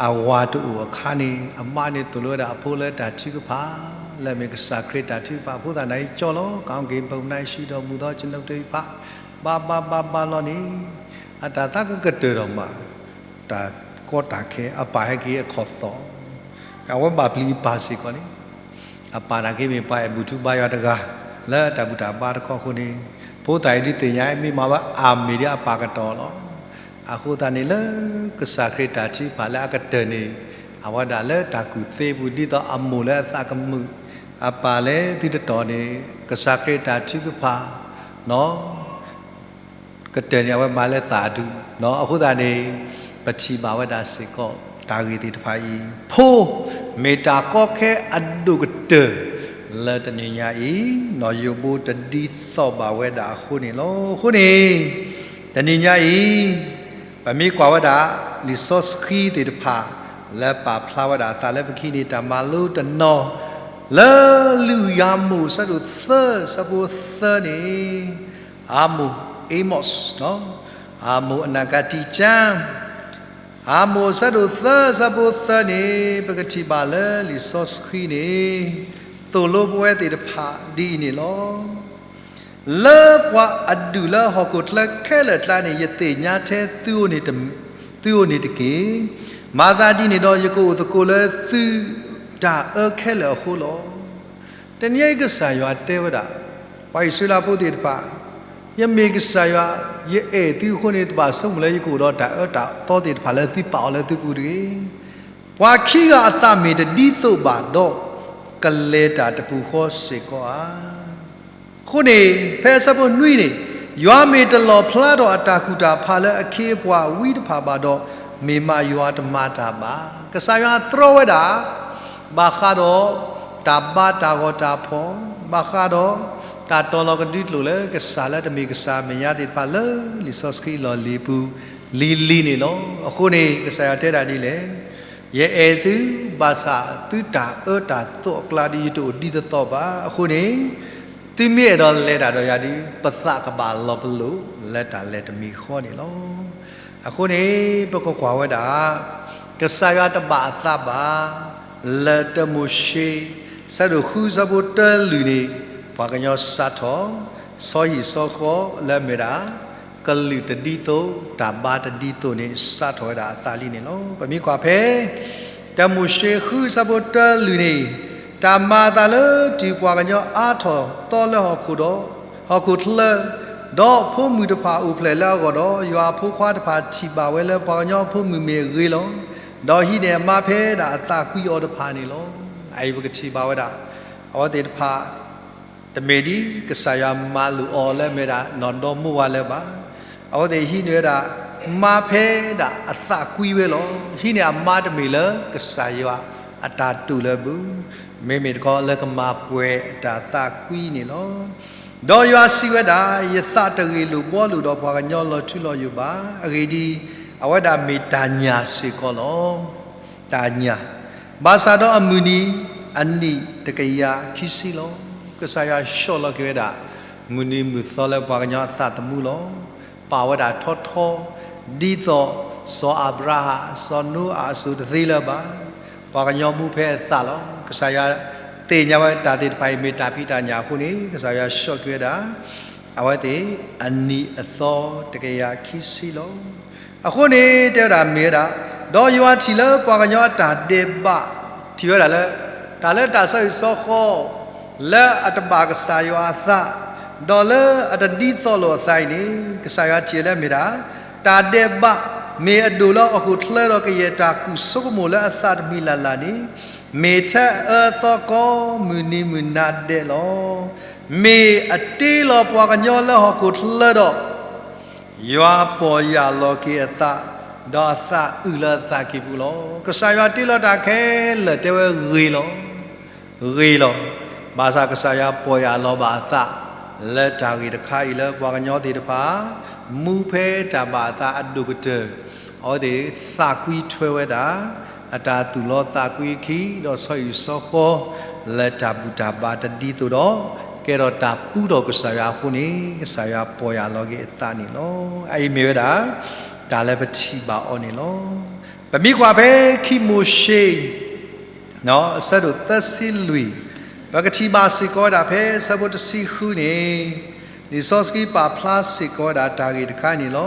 အဝၤတအိၣ်အခါန့ၣ် အမါန့ၣ်သိၣ်လိဝဲဒၣ်အဖိလၢတၢ်ထုကဖၣ် လၢအမ့ၢ်ကစၢ်ခရံာ်တၢ်ထုကဖၣ်အဖိသၣ်န့ၣ် ကၠီလီၤ. ကောင်းကင်ဘုံ၌ ရှိတော်မူသော ကျွန်ုပ်တို့၏ ဘပါ ဘပါလီၤန့ၣ် အတၢ်သးကကတၢၢ်ဒီးမး တၢ်ကီတၢ်ခဲ အပၢ်ဟဲက့ၤအခီၣ်သီၣ် အဝဲဘၣ်ပျံၤပၢ်စ့ၢ်ကီးန့ၣ် အပၢ်န့ၣ်က့မ့ၢ်ပှၤအဲၣ်ဘူၣ်ထူဘါယွၤတဂၤ လၢတၢ်ဘူၣ်တၢ်ဘါတခီအဃိန့ၣ် ဖိသၣ်အံၤဒုးသ့ၣ်ညါ မ့ၢ်မၤဝဲအမ့ၢ်ဒ်အပၢ်ကတီၤလီၤ. အဃိသတးန့ၣ်လၢကစၢ်ခရံာ်တၢ်ထုကဖၣ်လၢအကတၢၢ်န့ၣ် အဝဲဒၣ်လၢတၢ်ကူၣ်သ့အပူၤ ဒ်သိးအမိၢ်လၢအသးကမုာ် အပၢ်လၢသုတတီၤန့ၣ် ကစၢ်ခရံာ်တၢ်ထုကဖၣ် ကတၢၢ်န့ၣ် အဝဲမၤလၢသးအဒူၣ် အဃိသတးန့ၣ် ပထံၣ်ဘၣ်ဝဲဒၣ်စ့ၢ်ကီး တၢ်ဂ့ၢ်သ့ၣ်တဖၣ်အံၤ ဖိ မ့ၢ်တၢ်ကီခဲအဒိၣ်ကတၢၢ် လၢတနံၤညါအံၤ နီၢ်ယိၤဘိတဒ်သိးဘၣ်ဝဲဒၣ်အဃိန့ၣ်လီၤ. အဃိန့ၣ် တနံၤညါအံၤ ပမ့ၢ်ကွၢ်ဝဲဒၣ် လံာ်စီဆှံသ့ၣ်တဖၣ် လၢပာ်ဖျါဝဲဒၣ်အသးလၢပခံန့ၣ် တၢ်မၤလိတနီၤ လၢလုၢ်ယၤမိၣ်အဆၢဒိၣ်သၢ အဆၢဖိသၢန့ၣ် Amos, Amos, Amos အနၢ်ကၣ်တံၢ်ကၠၢ Amos အဆၢဒိၣ်သၢ အဆၢဖိသၢန့ၣ် ပကထံၣ်ဘၣ်လၢလံာ်စီဆှံန့ၣ် သိၣ်လိပဝဲသ့ၣ်တဖၣ်ဒ်အံၤန့ၣ်လီၤ. လၢပှၤအဒူၣ်လၢဟီၣ်ခိၣ်ချၢခဲလၢာ်အကျါန့ၣ် ယသ့ၣ်ညါထဲသုအိၣ်န့ၣ်တက့ၢ်. မၤသးဒ်န့ၣ်ဒီး ယကအိၣ်သကိးလၢသုတၢ်အၢခဲလၢာ်အဃိလီၤ. တနံၤအံၤကစၢ်ယွၤတဲဝဲဒၣ် ပှၤအံၣ်စရ့လးဖိသ့ၣ်တဖၣ်, ယမ့ၢ်ကစၢ်ယွၤ, ယအဲၣ်သုအဃိန့ၣ် တဘၣ်ဆိကမိၣ်လၢယကအိၣ်ဒီးတၢ်အၢတၢ်သီသ့ၣ်တဖၣ်လၢသုပာ်အီၤလၢသုပူၤတဂ့ၤ. ပှၤခံဂၤအသးမ့ၢ်တဒ်သိးဘၣ်ဒီး ကလဲၤတၢ်တပူၤဃီစ့ၢ်ကီးဧါ. အဃိန့ၣ် ဖဲအဆၢဖိနွံန့ၣ်, ယွၤမ့ၢ်တလီၣ်ဖျါထီၣ်အတၢ်ကူၣ်တၢ်ဖးလၢအခ့အပှၤဝံတဖၣ်ဘၣ်ဒီး, မ့ၢ်မးယွၤတမၤတၢ်ဘၣ်. ကစၢ်ယွၤတြီဝဲဒၣ် ဘၣ်ဃးဒီးတၢ်ဘါတၢ်ဂီၤတၢ်ဖီၣ်, ဘၣ်ဃးဒီးတၢ်တီၤလီၤကဒုကျိာ်လၢကစၢ်လၢတမ့ၢ်ကစၢ်အမဲာ်ညါသ့ၣ်တဖၣ်လၢ လံာ်စီဆှံအလီၢ်လံၤအပူၤလံၤလံၤန့ၣ်လီၤ. အဃိန့ၣ် ကစၢ်ယွၤတဲဒၣ်ဒ်လဲၣ် ယအဲၣ်သုဘၣ်ဆၣ်သုတၢ်အၢတၢ်သီအကျါဒီး ယတအိၣ်ဒ်သိးသိးဘၣ်. အဃိန့ၣ် သုမ့ၢ်အဲၣ်ဒိးလဲၤတၢ်ဒီးယၤဒီး ပသးကဘၣ်လီၤပလိာ်လၢတၢ်လဲၤတမံၤဃီန့ၣ်လီၤ. အဃိန့ၣ် ပကကွၢ်ဝဲဒၣ် ကစၢ်ယွၤတဘၣ်အသးဘၣ် လၢတၢမိၤၡ့ ဆၢဒိၣ်ဃုဆၢဖိတၢလွံၢ်န့ၣ် ပှၤကညီစးထီၣ် ဆီဟံၣ်ဆီဃီလၢအမ့ၢ်ဒၣ် ကလုာ်တဒ်သိး တၢ်ဘါတဒ်သိးန့ၣ် စးထီၣ်ဝဲဒၣ်အသးလံန့ၣ်လီၤ. ပမ့ၢ်ကွၢ်ဖဲ တၢမိၤၡ့ဃုဆၢဖိတၢလွံၢ်န့ၣ်, တၢ်မၤအသးလၢတုၤပှၤကညီအါထီၣ်သီလၢဟီၣ်ခိၣ်ဒီး ဟီၣ်ခိၣ်ချၢ, ဒီးဖိမုၣ်တဖၣ်အိၣ်ဖျဲၣ်လၢအဂီၢ်ဒီး, ယွၤအဖိခွါတဖၣ်ထံၣ်ဘၣ်ဝဲလၢပှၤကညီအဖိမုၣ်မ့ၢ်အဂ့ၤလီၤ. ဒီးဟံးန့ၢ်အမါဖဲဒၣ်အသးကွံအီၤတဖၣ်န့ၣ်လီၤ. အအံၤပကထံၣ်ဘၣ်ဝဲဒၣ် အဝဲသ့ၣ်တဖၣ် တမ့ၢ်ဒ်ကစၢ်ယွၤမၤလိာ်အီၤလၢအမ့ၢ်ဒၣ်နီၢ်ဒီမါဝၤလၢၤဘၣ်. အဝဲသ့ၣ်ဟံးန့ၢ်ဝဲဒၣ် မါဖဲဒၣ်အသးကွံဝဲလီၤ. ဟံးန့ၢ်အမါတမ့ၢ်လၢကစၢ်ယွၤအတၢ်တိာ်လၢအပူၤ, မ့မ့ၢ်တခီလၢကမၤပှဲၤအတၢ်သးကွံန့ၣ်လီၤ. ဒီးယွၤစံးဝဲဒၣ်, ယသးတဂ့ၤလိာ်ဘှီလိာ်ဒီးပှၤကညီလီၤထူလီၤယိာ်ဘၣ်. အဂ့ၢ်ဒ်အံၤ, အဝဲဒၣ်မ့ၢ်တၢ်ညၣ်စ့ၢ်ကီးလီၤ. တၢ်ညၣ်, ဘၣ်ဆၣ်ဒီးအမုၢ်နံၤအနံၣ်တကယၤခံဆံလီၤ. ကစၢ်ယွၤဆှီၣ်လီၤက့ၤဝဲဒၣ် မုၢ်နံၤမုၢ်သီလၢပှၤကညီအသးသမူလီၤ. ပာ်ဝဲဒၣ်ထီထီ, ဒ်သိးစီၤအၤဘြၤဟၣ် စီၤနိအၤအစိၤတသ့လၢၤဘၣ်. ပှၤကညီမူဖဲအသးလီၤ. ကစၢ်ယွၤသ့ၣ်ညါဝဲတၢ်သ့ၣ်တဖၣ်အံၤမ့ၢ်တၢ်ဖံးတၢ်ညၣ်အဃိန့ၣ် ကစၢ်ယွၤဆှီၣ်က့ၤဝဲဒၣ် အဝဲသ့ၣ်အနံၣ်အသီတကယၤခံဆံလီၤ. အဃိန့ၣ်တဲဝဲဒၣ်မ့ၢ်ဝဲဒၣ်, ဒီးယွၤထံၣ်လၢပှၤကညီအတၢ်ဒဲးဘး, ထံၣ်ဝဲဒၣ်လၢ တၢ်လၢတၢ်ဆီဟံၣ်ဆီဃီ လၢအတဘၣ်ကစၢ်ယွၤအသး, ဒီးလၢအတဒ်သိးလိာ်အသးအံၤန့ၣ် ကစၢ်ယွၤထံၣ်လၢအမ့ၢ်ဒၣ် တၢ်ဒဲးဘး မ့ၢ်အဒိၣ်လၢဟီၣ်ခိၣ်ချၢဒီးကယဲၢ်တၢ်ကူၣ်ဆိကမိၣ်လၢအသးတမံၤလၢ်လၢ်န့ၣ်, မ့ၢ်ထဲအအၢအသီကိးမုၢ်နံၤမုၢ်နၤဒဲးလီၤ. မ့ၢ်အတ့လီၤပှၤကညီလၢဟီၣ်ခိၣ်ချၢဒီး ယွၤပီၢ်ယၢ်လီၤက့ၤအသး, ဒီးအသးအုးလၢအသးကံၢ်ပူၤလီၤ. ကစၢ်ယွၤတ့လီၤတၢ်ခဲလၢာ်တဲဝဲဂ့ၤလီၤ, ဂ့ၤလီၤ. ဘၣ်ဆၣ်ကစၢ်ယွၤပီၢ်ယၢ်လီၤဘၣ်အသး လၢတၢ်ဂ့ၢ်တခါအံၤလၢပှၤကညီသ့ၣ်တဖၣ် မူဖဲတၢ်ဘၣ်အသးအဒိၣ်ကတၢၢ်, အဝဲသ့ၣ်သးကွံထွဲဝဲဒၣ် အတၢ်သူၣ်လီသးကွံအခံ ဒီးဆီဟံၣ်ဆီဃီ လၢတၢ်ဘူၣ်တၢ်ဘါတဒ်သိးဒီး ကဲထီၣ်တၢ်ပူထီၣ်ကစၢ်ယွၤအဃိန့ၣ် ကစၢ်ယွၤပီၢ်ယၢ်လီၤက့ၤအသးန့ၣ်လီၤ. အအံၤမ့ၢ်ဝဲဒၣ် တၢ်လၢပထံၣ်ဘၣ်အီၤန့ၣ်လီၤ. ပမ့ၢ်ကွၢ်ဖဲခံမိၤၡ့ အဆၢဒိၣ်သၢဆံလွံၢ်, ပကထံၣ်ဘၣ်စ့ၢ်ကီးဝဲဒၣ်ဖဲဆၢဖိတဆံဃုန့ၣ်, လံာ်စီဆှံပာ်ဖျါစ့ၢ်ကီးဝဲဒၣ်တၢ်ဂ့ၢ်တခါန့ၣ်လီၤ.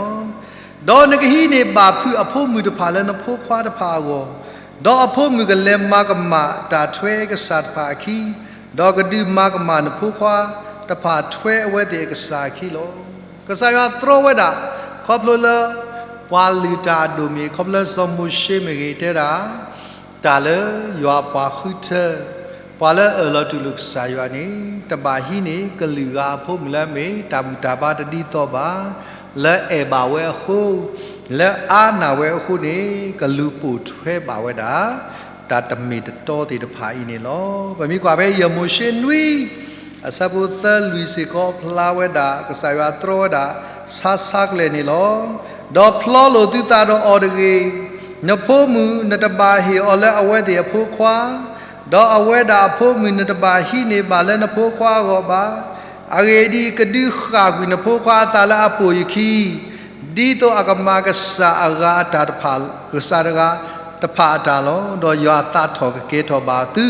ဒီးနကဟံးန့ၢ်ဘၣ်ဖုးအဖိမုၣ်တဖၣ်လၢနဖိခွါတဖၣ်အဂီၢ်, ဒီးအဖိမုၣ်ကလဲၤမၤကမၣ်တၢ်ထွဲကစၢ်တဖၣ်အခံ, ဒီးကဒုးမၤကမၣ်နဖိခွါတဖၣ်ထွဲအဝဲသ့ၣ်အကစၢ်အခံလီၤ. ကစၢ်ယွၤတြီဝဲဒၣ် ခီဖျိလၢ ပှၤလုၢ်တၢ်အဒိၣ်မ့ၢ်ဂ့ၤ, ခီဖျိလၢစီၤမိၤၡ့မ့ၢ်ဂ့ၤ, တဲဒၣ် တၢ်လၢယွၤအပှၤဃုထၢ ပှၤလၢအအၢၣ်လီၤတူၢ်လိာ်ကစၢ်ယွၤန့ၣ် တဘၣ်ဟံးန့ၢ်ကလုာ်ဂၤအဖိမုၣ်လၢအမ့ၢ်တၢ်ဘူၣ်တၢ်ဘါတဒ်သိးဘၣ်, လၢအဲၣ်ဘၣ်ဝဲအဃိ, လၢအါနာ်ဝဲအဃိန့ၣ် ကလူၤပိာ်ထွဲဘၣ်ဝဲဒၣ် တၢ်တမ့ၢ်တတီသ့ၣ်တဖၣ်အံၤန့ၣ်လီၤ. ပမ့ၢ်ကွၢ်ဖဲယဲၢ်မိၤၡ့နွံ အဆၢဖိသၢလွံၢ်စ့ၢ်ကီး ဖျါဝဲဒၣ် ကစၢ်ယွၤတြီဝဲဒၣ် ဆါဆါကလဲာ်န့ၣ်လီၤ. ဒီးဖျီလိာ်သုသးဒီးအီၤတဂ့ၤ. နဖိမုၣ်နတဘၣ်ဟ့ၣ်အီၤလၢအဝဲသ့ၣ်အဖိခွါ, ဒီးအဝဲဒၣ်အဖိမုၣ်နတဘၣ်ဟံးန့ၢ်ဘၣ်လၢနဖိခွါအဂီၢ်ဘၣ်. အဂ့ၢ်ဒ်အံၤ, ကဒုးဃၣ်ကွံာ်နဖိခွါအသးလၢအပိာ်ယခံ ဒ်သိးအကမၤကစၢ်အဂၤအတၢ်တဖၣ်, ကစၢ်တဂၤတဖၣ်အတၢ်လီၤ. ဒီးယွၤအသးထီၣ်ကကဲထီၣ်ဘၣ်သု,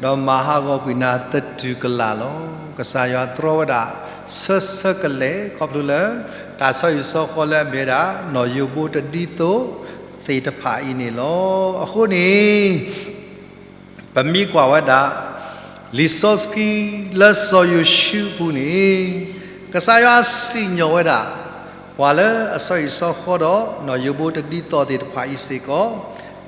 ဒီးမၤဟးဂီၤကွံာ်နၤသတူၢ်ကလာ်လီၤ. ကစၢ်ယွၤတြီဝဲဒၣ် ဆၢဆၢကလဲာ် ခီဖျိလၢ တၢ်ဆီဟံၣ်ဆီဃီလၢအမ့ၢ်ဝဲဒၣ် နီၢ်ယိၤဘိတဒ်သိးသ့ၣ်တဖၣ်အံၤန့ၣ်လီၤ. အဃိန့ၣ် ပမ့ၢ်ကွၢ်ဝဲဒၣ် လံာ်စီဆှံလၢစီၤယိၤၡူအပူၤန့ၣ်, ကစၢ်ယွၤစံၣ်ညီၣ်ဝဲဒၣ် ပှၤလၢအဆီဟံၣ်ဆီဃီဒီး နီၢ်ယိၤဘိတဒ်သိးသ့ၣ်တဖၣ်အံၤစ့ၢ်ကီး,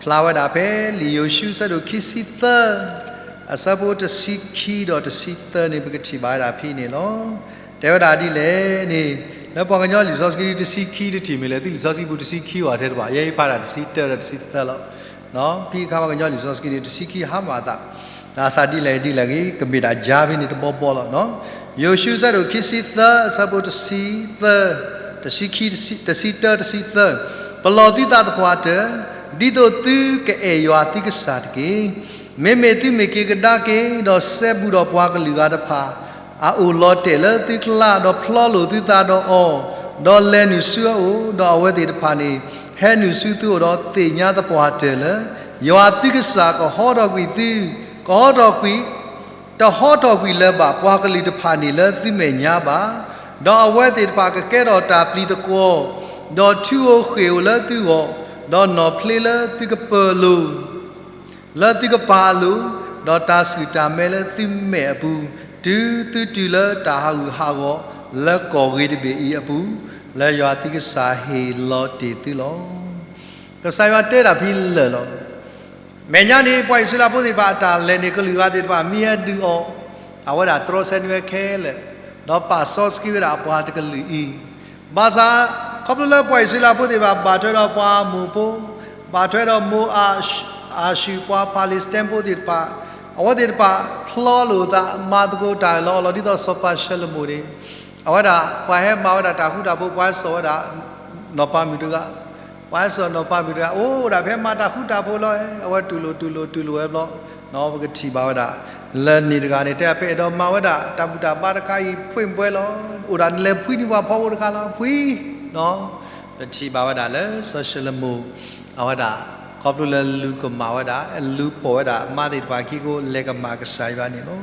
ဖျါဝဲဒၣ်ဖဲလံာ်ယိၤၡူအဆၢဒိၣ်ခံဆံသၢ အဆၢဖိတဆံခံဒီးတဆံသၢန့ၣ် ပကထံၣ်ဘၣ်ဝဲဒၣ်ဖဲန့ၣ်လီၤ. တဲဝဲဒၣ်ဒ်လဲၣ်န့ၣ်, လၢပှၤကညီလံာ်စီဆှံတဆံခံတထံၣ်မ့ၢ်လဲၣ်, သုလံာ်စီဆှံပူၤတဆံခံဝဲထဲတဘၣ်, ယဲယဖးဒၣ်တဆံတၢဒီးတဆံသၢလီၤ. ဖဲအခါပှၤကညီလံာ်စီဆှံန့ၣ် တဆံခံဟါမၢ်အသး, ဘၣ်ဆၣ်ဒ်လဲၣ်ဒ်လဲၣ်ဂ့ၤ ကမ့ၢ်ဒၣ်ယါဖဲန့ၣ်တဘီဘီလီၤ. ယိၤၡူအဆၢဒိၣ်ခံဆံသၢ အဆၢဖိတဆံသၢ, တဆံခံ, တဆံတၢ တဆံသၢ, ပလီၢ်သုသးသပှၢ်တၢၢ် ဒ်သိးသုကအဲၣ်ယွၤသုကစၢ်တက့ၢ်. မ့မ့ၢ်သုမ့ၢ်က့ၤကဒါက့ၤ ဒီးစဲဘူးဒီးပှၤကလုာ်ဂၤတဖၣ် အအိၣ်လီၤတဲာ်လၢသုကျါ, ဒီးဖျီလိာ်သုသးဒီးအီၤ, ဒီးလဲၤနုာ်ဆူအအိၣ်, ဒီးအဝဲသ့ၣ်တဖၣ်န့ၣ် ဟဲနုာ်ဆူသုအိၣ်ဒီးသ့ၣ်ညါသပှၢ်တၢၢ်လၢ ယွၤသုကစၢ်ကဟီထီၣ်ကွံာ်သု, ကဟီထီၣ်ကွံာ် တဟီထီၣ်ကွံာ်လၢၤဘၣ်ပှၤကလုာ်တဖၣ်န့ၣ်လၢသုမဲာ်ညါဘၣ်, ဒီးအဝဲသ့ၣ်တဖၣ်ကကဲထီၣ်တၢ်ပျံၤသကွီၤ, ဒီးထူဧိၤဃ့ၢ်ဧိၤလၢသုဂီၢ်, ဒီးနီၣ်ဖျ့လၢသုကပၢၤလိၤ လၢသုကပၤအလိၤ, ဒီးတၢ်ဆူၣ်တၢ်မဲလၢသုမဲာ်အပူၤ, တုၤသုတုၤလၢတၢ်ဟးဂူာ်ဟးဂီၤလၢကီၢ်ဂ့ၤတဘ့ၣ်အံၤအပူၤ, လၢယွၤသုကစၢ်ဟ့ၣ်လီၤတ့ၢ်သုလီၤ. ကစၢ်ယွၤတဲတၢ်ဖဲလၢာ်လီၤ. မဲာ်ညါန့ၣ် ပှၤအံၣ်စရ့လးဖိသ့ၣ်တဖၣ်အတၢ်လဲၤန့ၣ် ကလုာ်ဂၤသ့ၣ်တဖၣ်မံဟဲဒုးအီၤ, အဝဲဒၣ်တြီဆၢနွံဝဲခဲလၢာ်, ဒီးပာ်စီဆှံဝဲဒၣ်အပှၤတကလုာ်အံၤ, ဘၣ်ဆၣ် ခီဖျိလၢပှၤအံၣ်စရ့လးဖိသ့ၣ်တဖၣ် ဘၣ်ထွဲဒီးပှၤအမိၣ်ဖိ, ဘၣ်ထွဲဒီးမိၢ်အၤၡူၣ် ပှၤဖလံးစတံဖိသ့ၣ်တဖၣ်, အဝဲသ့ၣ်တဖၣ်ဖျီလိာ်သး မၤသကိးတၢ်လီၤအီၤလီၤ ဒ်သိးစီၤပၤၡလိၤမိၣ်န့ၣ်, အဝဲဒၣ်ပှၤဟဲမၤဝဲဒၣ်တၢ်ဃူတၢ်ဖိး ပှၤဟဲစိာ်ဝဲဒၣ် နီၢ်ပၤမုၣ်တဂၤ, ပှၤဟဲစိာ်နီၢ်ပၤမုၣ်တဂၤ အိၣ်ဒၣ်ဖဲမၤတၢ်ဃူတၢ်ဖိးလီၤ, အဝဲတူၢ်လိာ်တူၢ်လိာ်တူၢ်လိာ်ဝဲဘျီ, ပကထံၣ်ဘၣ်ဝဲဒၣ် လၢန့ၣ်တဂၤန့ၣ် တဲပအဲၣ်ဒိးမၤဝဲဒၣ် တၢ်ဘူၣ်တၢ်ဘါတခါအံၤ ဖှ့ၣ်ပှဲၤလီၤ, အိၣ်ဒၣ်နလဲၤဖှံန့ၢ်ပှၤဖီဖိတခါလီၤ ဖှံ, ပထံၣ်ဘၣ်ဝဲဒၣ်လၢစီၤၡလိၤမိၣ် အဝဲဒၣ် ခီဖျိလၢလူၤကမၣ်ဝဲဒၣ် လူၤပိာ်ဝဲဒၣ်မါသ့ၣ်တဖၣ်အခံကိး လဲၤကမၣ်ကစၢ်ယွၤန့ၣ်လီၤ.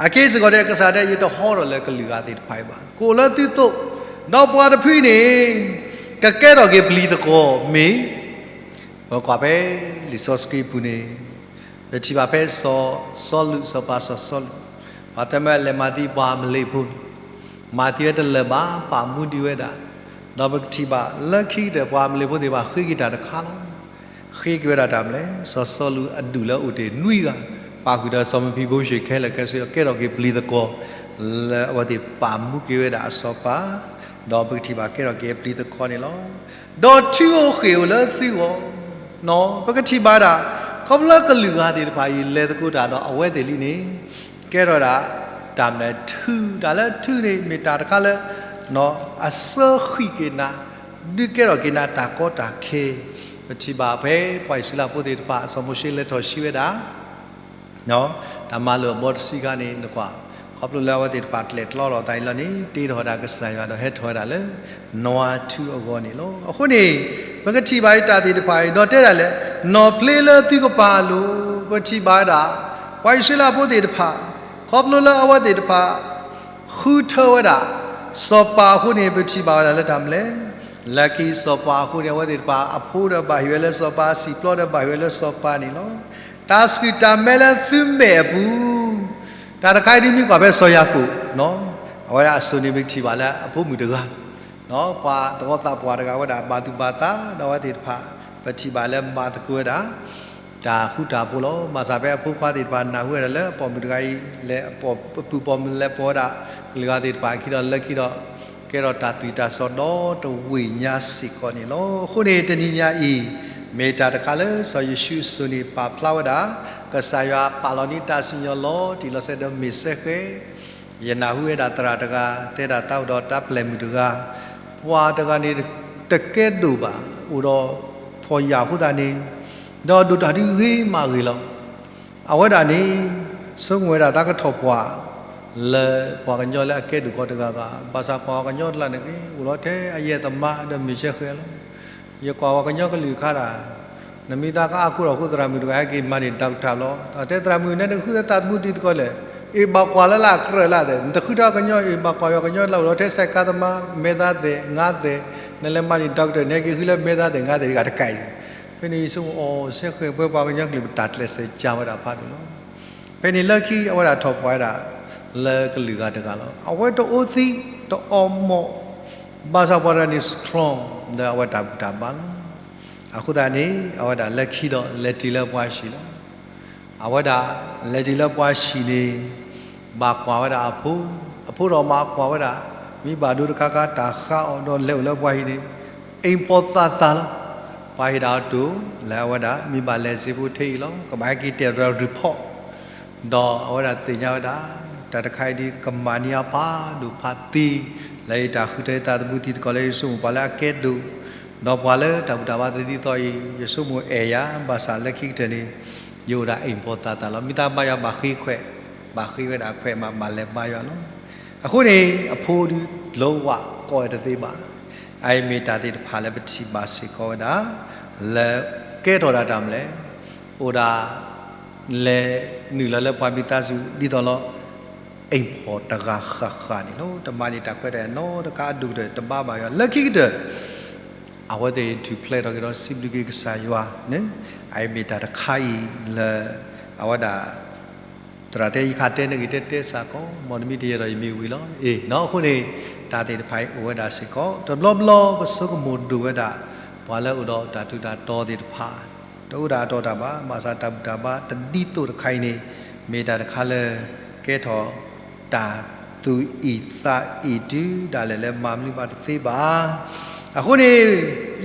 အက့ၢ်စ့ၢ်ကီးဒီး ကစၢ်တဲ ယတဟီထီၣ်လၢကလုာ်ဂၤသ့ၣ်တဖၣ်အံၤဘၣ်, ကအိၣ်လၢသုသိး, ဒီးပှၤတဖုန့ၣ် ကကဲထီၣ်က့ၤပျံၤသကွီၤ မ့ၢ် ပကွၢ်ဖဲလံာ်စီဆှံပူၤန့ၣ် ပထံၣ်ဘၣ်ဖဲစီၤစီလူး စီၤပၤစီၤစီလူး, ပှၤသၢမၢလဲၤမၤသံပှၤအမလ့းဖိန့ၣ်, မၤသံဝဲတလၢာ်ဘၣ် ပာ်မူဒံးဝဲဒၣ်, ဒီးပကထံၣ်ဘၣ်လၢခံကတၢၢ် ပှၤအမလ့းဖိသ့ၣ်တဖၣ်ဃ့က့ၤတၢ်တခါလီၤ. ဃ့က့ၤဝဲဒၣ်တၢ်မနုၤလဲၣ်, စီၤစီလူးအဒူၣ်လၢအအိၣ်တ့ၢ်နွံဂၤ, ပာ်ဃုာ်ဒီးစီၤမဖံဘိရှ့ခဲလၢာ်ခဲဆ့ ကဲထီၣ်က့ၤပျံၤသကွီၤ လၢအဝဲသ့ၣ်ပာ်မူက့ၤဝဲဒၣ်အစီၤပၤ ဒီးပကထံၣ်ဘၣ်ကဲထီၣ်က့ၤပျံၤသကွီၤန့ၣ်လီၤ. ဒီးထူဧိၤဃ့ၢ်ဧိၤလၢသုဂီၢ်, ပကထံၣ်ဘၣ်ဒၣ် ခီဖျိလၢကလုာ်ဂၤသ့ၣ်တဖၣ်အံၤလဲၤသကိးတၢ်ဒီးအဝဲသ့ၣ်လံန့ၣ် ကဲထီၣ်ဒၣ် တၢ်မနုၤလဲၣ် ထူ, တၢ်လၢထူန့ၣ် မ့ၢ်တၢ်တခါလၢ အစၢဃံးက့ၤနၤ, ဒုးကဲထီၣ်က့ၤနၤတၢ်ကီတၢ်ခဲ, ပထံၣ်ဘၣ်ဖဲပှၤအံၣ်စရ့လးဖိသ့ၣ်တဖၣ် စီၤမိၤၡ့လဲၤထီၣ်ဆှံဝဲဒၣ် တၢ်မၤလိာ်အဘီတဆံခါန့ၣ် နကွၢ်, ခီဖျိလၢအဝဲသ့ၣ်တဖၣ်ကျဲၣ်ကျီလိာ်သးအံၤလီၤန့ၣ် တ့ထီၣ်ဝဲဒၣ်ကစၢ်ယွၤဒီးဟဲထီၣ်ဝဲဒၣ်လၢ နွါထူအဂီၢ်န့ၣ်လီၤ. အဃိန့ၣ် ပကထံၣ်ဘၣ်အံၤတၢ်သ့ၣ်တဖၣ်အံၤ ဒီးတဲဒၣ်လဲၣ်, နီၣ်ဖျ့လၢသုကပၤအလိၤ, ပထံၣ်ဘၣ်ဝဲဒၣ် ပှၤအံၣ်စရ့လးဖိသ့ၣ်တဖၣ် ခီဖျိလၢအဝဲသ့ၣ်တဖၣ် ဃုထၢဝဲဒၣ် စီၤပၤအဃိန့ၣ် ပထံၣ်ဘၣ်ဝဲဒၣ်လၢတၢ်မနုၤလဲၣ်, လၢခံစီၤပၤအဃိန့ၣ် အဝဲသ့ၣ်တဖၣ် အဖိဒီးဘၣ်ဟ့ၣ်ဝဲလၢစီၤပၤ, စံာ်ပျီဒီးဘၣ်ဟ့ၣ်ဝဲလၢစီၤပၤန့ၣ်လီၤ. တၢ်ဆှုၣ်တၢ်မဲလၢသုမဲာ်အပူၤ, တၢ်တခါအံၤဒ်မ့ၢ်ကွၢ်ဖဲစီၤယၤကိာ်, အဝဲဒၣ်အစိၤန့ၣ် ပကထံၣ်ဘၣ်လၢအဖိမုၣ်တဂၤ ပှၤသဝီသးပှၢ်တဂၤဝဲဒၣ် ဘၣ်သူၣ်ဘၣ်သးဒီးအဝဲသ့ၣ်တဖၣ် ပထံၣ်ဘၣ်လၢမၤသကိးဝဲဒၣ် တၢ်ဃူတၢ်ဖိးလီၤ. ဘၣ်ဆၣ်ဖဲအဖိခွါသ့ၣ်တဖၣ် နၢ်ဟူဝဲဒၣ်လၢအပိာ်မုၣ်တဂၤအံၤ လဲၤအပိာ်ပပုၢ်ပိာ်မုၣ်လဲၤပိာ်ဝဲဒၣ် ကလုာ်ဂၤသ့ၣ်တဖၣ်အခံဒီးလၢခံဒီး ကဲထီၣ်တၢ်သွံၣ်တၢ်စီၣ်ဒီတဝ့ၢ်ညါစ့ၢ်ကီးန့ၣ်လီၤ. အဃိန့ၣ် တနံၤညါအံၤ မ့ၢ်တၢ်တခါလၢစီၤယိၤၡူအစိၤန့ၣ် ပာ်ဖျါဝဲဒၣ် ကစၢ်ယွၤပာ်လီၤန့ၢ်တၢ်စံၣ်ညီၣ်လီၤတံၢ်လီၤဆဲးဒီးမ့ၢ်စဲဃဲ ယနၢ်ဟူဝဲဒၣ်သရၣ်တဂၤ တဲဒၣ်သးအိၣ်ဒီးတၢ်ပျဲၢ်မုၣ်တဂၤ, ပှၤတဂၤန့ၣ် တကဲဒိၣ်ဘၣ် အိၣ်ဒီးဖှီၣ်ယာ်အဃိသတးန့ၣ်, ဒီးဒိၣ်တၢ်ဒုးဂ့ၤမးဂ့ၤလီၤ. အဝဲဒၣ်န့ၣ် ဆိကမိၣ်ဝဲဒၣ်သးကထီၣ်ပှၢ် လၢပှၤကညီလၢအကဲဒိၣ်ကီတဂၤဂၤ, ဘၣ်ဆၣ်ကွၢ်ပှၤကညီတလၢ်န့ၣ် အိၣ်လီၤထဲအယဲၢ်သမါဒီးမ့ၢ်စဲဃဲလီၤ. ယကွၢ်ပှၤကညီကလုာ်တခါဒၣ် နမ့ၢ်သးကအါကိၢ်ထီၣ်အဃိ သရၣ်မုၣ်တဂၤဟဲက့ၤမၤန့ၢ် doctor လီၤ. တဲသရၣ်မုၣ် နဲနဃုသးသမူတံၤသကိးလဲၣ်, အ့ၣ်ဘၣ်ကွၢ်လၢ်လၢ်ကြၢးလၢ်သဲး, နတဃုထီၣ်ကညီအ့ၣ်ဘၣ်ကွၢ်ဒီးကညီလၢ် အိၣ်လီၤထဲစဲးကါသမါ မဲသးသဲး ငါးသဲး, နလဲၤမၤန့ၢ် doctor နဟဲက့ၤဃုလၢမဲသးသဲး ငါးသဲးတဂၤတကးအံၤ. ဖဲန့ၣ်ယဆိကမိၣ်အီၤ စဲဃဲ ပဝဲပှၤကညီကလုာ်ပတၢ်ကျဲးစၢးကါဝဲဒၣ်ဖးဒိၣ်လီၤ. ဖဲန့ၣ်လၢခံအဝဲဒၣ်ထီၣ်ပှၢ်ဝဲဒၣ် လၢကလုာ်ဂၤတဂၤလီၤ. အဝဲတအိၣ်သံတအီၣ်မီၣ် ဘၣ်ဆၣ်ပှၤတဂၤန့ၣ် strong လၢအဝဲတၢ်ဘူၣ်တၢ်ဘါလီၤ. အဃိသတးန့ၣ် အဝဲဒၣ်လၢခံဒီးလဲၤတုၤလၢပှၤဟံၣ်လီၤ. အဝဲဒၣ်လဲၤတုၤလၢပှၤဟံၣ်န့ၣ် ဘၣ်ကွၢ်ဝဲဒၣ်အဖိ, အဖိဒီးမၤကွၢ်ဝဲဒၣ် မ့ၢ်ဘၣ်ဒိတခါခါတၢ်ဃါအီၤဒီးလဲၤအိၣ်လၢပှၤဟံၣ်န့ၣ် အ့ၣ်ပီသးသးလီၤ. ပှၤဟ့ၣ်ဒၣ်အီၤတိၢ် လၢအဝဲဒၣ်မ့ၢ်ဘၣ်လဲၤစ့ဖိထဲအံၤလီၤ. ကဘၣ်ဟဲက့ၤတဲာ်ဒီး report ဒီးအဝဲဒၣ်သ့ၣ်ညါဝဲဒၣ် တၢ်တခါအံၤဒ်ကမၤန့ၢ်အါဖးဒိၣ်ဖးသံ လၢယတၢ်ဃုထၢယသးသမူတံၤသကိးလၢယဆိကမိၣ်ပှၤလၢအကဲဒိၣ် ဒီးပှၤလၢတၢ်ဘူၣ်တၢ်ဘါတဒ်သိးအံၤ ယဆိကမိၣ်အဲၣ်ယၤ ဘၣ်ဆၣ်လၢခံကတၢၢ်န့ၣ် ယအိၣ်ဒၣ်အိမ်ဖော်သၣ်သၣ်လီၤ. မ့ၢ်သးဘါယွၤဘၣ်ဃ့ခွဲး, ဘၣ်ဃ့ဝဲဒၣ်ခွဲးမး ဘၣ်လဲၤဘါယွၤလီၤ. အဃိန့ၣ် အဖိဒုး လီၤဝၣ်ကီၢ်ဝဲတသ့ဘၣ်. အအံၤမ့ၢ်တၢ်သ့ၣ်တဖၣ်လၢပထံၣ်ဘၣ်စ့ၢ်ကီးဝဲဒၣ် လၢကဲထီၣ်ဒၣ်တၢ်မနုၤလဲၣ်, အိၣ်ဒၣ် လဲၤနုာ်လီၤလၢပှၤမံသးစူၤဒ်သိးလီၤ. အိမ်ဖော်တဂၤဃၣ်ဃၣ်န့ၣ်လီၤ. တမၤန့ၢ်တၢ်ခွဲးတၢ်ယာ်နီတခါ အဒိၣ်ကတၢၢ်တဘါဘၣ်ယွၤ လၢခံကတၢၢ် အဝဲသ့ၣ်ထူၣ်ဖျဲးထီၣ်က့ၤဒီးစံးဘျုးက့ၤကစၢ်ယွၤန့ၣ် အအံၤမ့ၢ်တၢ်တခါအံၤလၢ အဝဲဒၣ် သရၣ်တဲယခးတဲန့ၢ်ဂ့ၤ တဲတဲစ့ၢ်ကီး မ်နမ့ၢ်တယဲၢ်ဒီးယမ့ၢ်ဝံၤလီၤ. အ့ၣ် နီၢ်အဃိန့ၣ် တၢ်သ့ၣ်တဖၣ်အံၤအိၣ်ဝဲဒၣ်စ့ၢ်ကီး တဘျီဘျီပဆိကမိၣ်ဒိၣ်ဝဲဒၣ် ပှၤလၢအိၣ်ဒီးတၢ်ထူးတၢ်တီၤသ့ၣ်တဖၣ် တအိၣ်ဒၣ်အတီၤတၢ်ဘၣ် ဘၣ်ဆၣ်တၢ်ဘူၣ်တၢ်ဘါတဒ်သိးတခါအံၤန့ၣ် မ့ၢ်တၢ်တခါလၢ ကဲထီၣ် တၢ်သူၣ်အံၣ်သးအံၣ်တုၤဒၣ်လဲာ်လၢမၤမနုၤဘၣ်တသ့ဘၣ်. အဃိန့ၣ်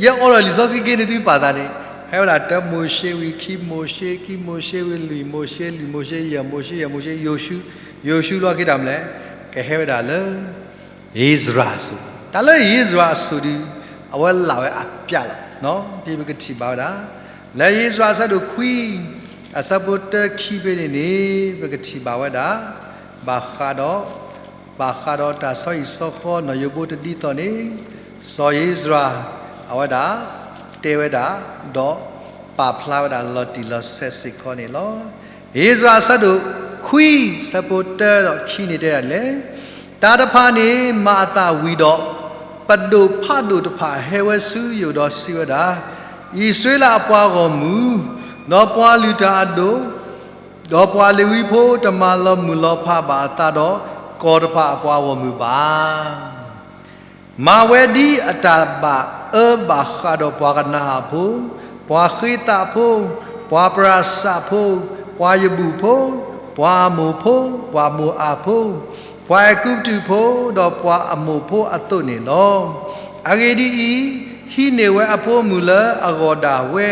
ယဲအိးထီၣ်လံာ်စီဆှံက့ၤန့ၣ်သုပာ်သးန့ၣ် ဟဲဝဲဒၣ်တၢမိၤၡ့ဝံၤ ခံမိၤၡ့ ခံမိၤၡ့ဝံၤ လွံၢ်မိၤၡ့ လွံၢ်မိၤၡ့ ယဲၢ်မိၤၡ့ ယဲၢ်မိၤၡ့ ယိၤၡူ ယိၤၡူလီၤက့ၤတၢ်မနုၤလဲၣ် ကဟဲဝဲဒၣ်လၢ ဧ့စြၤအစိၤ တၢ်လၢဧ့စြၤအစိၤဒုး အဝဲလၢ်ဝဲအပျၢ်လီၤ. ဖဲပကထံၣ်ဘၣ်ဝဲဒၣ် လၢဧ့စြၤအဆၢဒိၣ်ခွံ အဆၢဖိတၢခံဖဲန့ၣ်န့ၣ် ပကထံၣ်ဘၣ်ဝဲဒၣ် ဘၣ်ဃးဒီး ဘၣ်ဃးဒီးတၢ်ဆီဟံၣ်ဆီဃီနီၢ်ယိးဘိတဒ်သိးန့ၣ် စီၤဧ့စြၤ အဝဲဒၣ် တဲဝဲဒၣ် ဒီး ပာ်ဖျါဝဲဒၣ်လီၤတံၢ်လီၤဆဲးစ့ၢ်ကီးန့ၣ်လီၤ. ဧ့စြၤအဆၢဒိၣ်ခွံ ဆၢဖိတၢဒီးခံန့ၣ်တဲဒၣ်လဲၣ်, တၢ်တဖၣ်န့ၣ်မၤအသးဝံၤဒီး, ပဒိၣ်ဖးဒိၣ်တဖၣ်ဟဲဝဲဆူယအိၣ်ဒီးစံးဝဲဒၣ်, အံၣ်စရ့လးအပှၤဂီၢ်မုၢ်, ဒီးပှၤလုၢ်တၢ်အဒိၣ်, ဒီးပှၤလ့ၤဝံဖိတမၤလီၤမုၢ်လီၤဖးဘၣ်အသးဒီးကီၢ်တဖၣ်အပှၤဂီၢ်မုၢ်ဘၣ်. မၤဝဲဒ်အတၢ်ဘၣ်အၢဘၣ်ဃးဒီးပှၤကနၤအၣ်ဖိ, ပှၤဃ့သးဖိ, ပှၤပရၤစးဖိ, ပှၤယဘူၣ်ဖိ, ပှၤအမိၣ်ဖိ, ပှၤမိၤအၤဖိ, ပှၤအဲၤကူပတူးဖိ, ဒီးပှၤအမိၣ်ဖိအသိးန့ၣ်လီၤ. အဂ့ၢ်ဒ်အံၤ, ဟံးန့ၢ်ဝဲအဖိမုၣ်လၢအဂီၢ်ဒၣ်ဝဲ,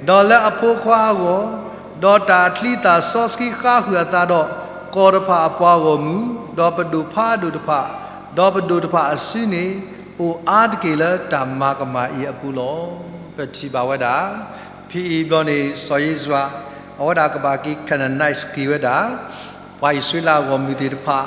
ဒီးလၢအဖိခွါအဂီၢ်, ဒီးတၢ်ချံသၣ်စီဆှံဃါဃုာ်အသးဒီး ကီၢ်တဖၣ်အပှၤဂီၢ်မုၢ်, ဒီးပဒိၣ်ဖးဒိၣ်တဖၣ်, ဒီးပဒိၣ်တဖၣ်အစုန့ၣ် အိၣ်အါတက့ၢ်လၢတၢ်မၤကမၣ်အံၤအပူၤလီၤ. ပထံၣ်ဘၣ်ဝဲဒၣ်, ဖဲအံၤဘျီန့ၣ် စီၤဧ့စြၤ အဝဲဒၣ်ကဘၣ်က့ၤ Canaanites က့ၤဝဲဒၣ် ပှၤအံၣ်စရ့လးအဂီၢ်မုၢ်သ့ၣ်တဖၣ်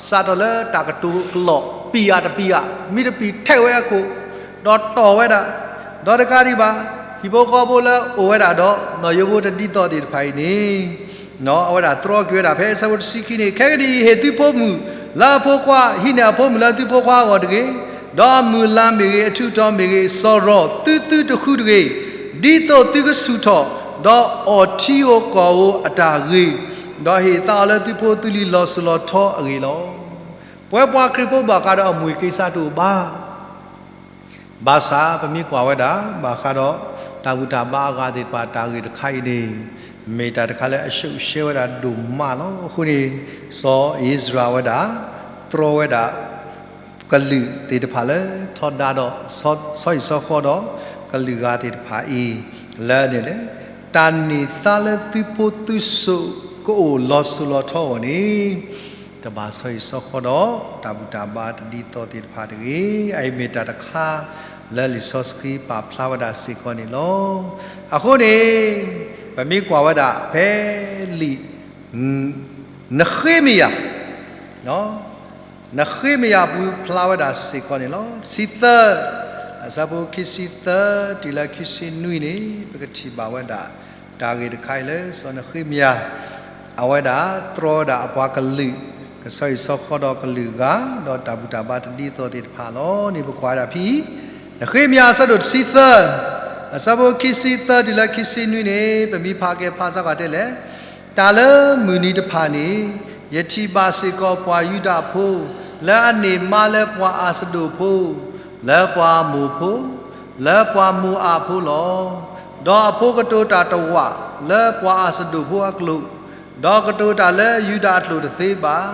စးထီၣ်လၢတၢ်ကတိၤကလီၢ် ပံၤအါတပံၤအါ မ့ၢ်တပံၤထဲးဝဲအခိၣ်, ဒီးတီၢ်ဝဲဒၣ်, ဒီးတကးဒံးဘၣ် ဟံၣ်ဖိဃီဖိလၢအိၣ်ဝဲဒၣ်ဒီး နီၢ်ယိးဖိတဒ်သိးသ့ၣ်တဖၣ်အံၤန့ၣ် အဝဲဒၣ်တြီက့ၤဝဲဒၣ်ဖဲအဆၢဖိတဆံခံန့ၣ် ခဲကနံၣ်အံၤ ဟ့ၣ်သုဖိမုၣ်လၢအဖိခွါ, ဟံးန့ၢ်အဖိမုၣ်လၢသုဖိခွါအဂီၢ်တဂ့ၤ, ဒီးအမုၢ်လါမ့ၢ်ဂ့ၤ, အထူးအတီၤမ့ၢ်ဂ့ၤ, စီၤရီၤသုသုတဃုတဂ့ၤ, ဒ်သိးသုကဆူၣ်ထီၣ်, ဒီးအီၣ်ထံဧိၤကီၢ်ဧိၤအတၢ်ဂ့ၤ, ဒီးဟ့ၣ်သါအီၤလၢသုဖိသုလံၤလီၤစိၤလီၤထီအဂ့ၢ်လီၤ. ပဝဲပှၤခရံာ်ဖိဘၣ်ဃးဒီးအမူၢ်က့ၤစၢ်တအိၣ်ဘၣ် ဘၣ်ဆၣ်ပမ့ၢ်ကွၢ်ဝဲဒၣ် ဘၣ်ဃးဒီးတၢ်ဘူၣ်တၢ်ဘါအဂၤသ့ၣ်တဖၣ်တၢ်ဂ့ၢ်တခါအံၤန့ၣ် မ့ၢ်တၢ်တခါလၢအရှုပ်ရှဲဝဲဒၣ်ဒိၣ်မးလီၤ. အဃိန့ၣ် စီၤဧ့စြၤဝဲဒၣ် တြီဝဲဒၣ် ကလုာ်သ့ၣ်တဖၣ်လၢထီဒါဒီး ဆီဟံၣ်ဆီဃီဒီး ကလုာ်ဂၤသ့ၣ်တဖၣ်အံၤ လၢန့ၣ်လဲၣ် တၢ်န့ၢ်သါလၢသုဖိသုစိၤကအိၣ်လီၤစိၤလီၤထီအဂီၢ်န့ၣ် တဘၣ်ဆီဟံၣ်ဆီဃီဒီး တၢ်ဘူၣ်တၢ်ဘါတဒ်သိးသ့ၣ်တဖၣ်တဂ့ၤ. အအံၤမ့ၢ်တၢ်တခါ လၢလံာ်စီဆှံပာ်ဖျါဝဲဒၣ်စ့ၢ်ကီးန့ၣ်လီၤ. အဃိန့ၣ် ပမ့ၢ်ကွၢ်ဝဲဒၣ်ဖဲလံာ် နဃ့မယၤ နဃ့မယၤအပူၤဖျါဝဲဒၣ်စ့ၢ်ကီးန့ၣ်လီၤ. ဆံသၢ အဆၢဖိခံဆံသၢတုၤလၢခံဆံနွံန့ၣ် ပကထံၣ်ဘၣ်ဝဲဒၣ် တၢ်ဂ့ၢ်တခါအံၤလၢစီၤနဃ့မယၤ အဝဲဒၣ်တြီဝဲဒၣ်အပှၤကလုာ် ကဆီဟံၣ်ဆီဃီဒီးကလုာ်ဂၤ ဒီးတၢ်ဘူၣ်တၢ်ဘါတဒ်သိးသ့ၣ်တဖၣ်လီၤန့ၣ် ပကွၢ်ဝဲဒၣ်ဖဲအံၤ နဃ့မယၤအဆၢဒိၣ်တဆံသၢ အဆၢဖိခံဆံသၢတုၤလၢခံဆံနွံန့ၣ် ပမ့ၢ်ဖးကဲဖးစ့ၢ်ကီးတဲလဲၣ် တၢ်လၢမုၢ်နံၤတဖၣ်န့ၣ် ယထံၣ်ဘၣ်စ့ၢ်ကီးပှၤယူဒၤဖိ လၢအန့ၢ်မါလၢပှၤအၤစဒိၣ်ဖိ, လၢပှၤမိၣ်ဖိ, လၢပှၤမိၤအၤဖိလီၤ. ဒီးအဖိကတိၤတၢ်တဝာ်လၢပှၤအၤစဒိၣ်ဖိအကျိာ်, ဒီးကတိၤတၢ်လၢယူဒၤအကျိာ်တသ့ဘၣ်,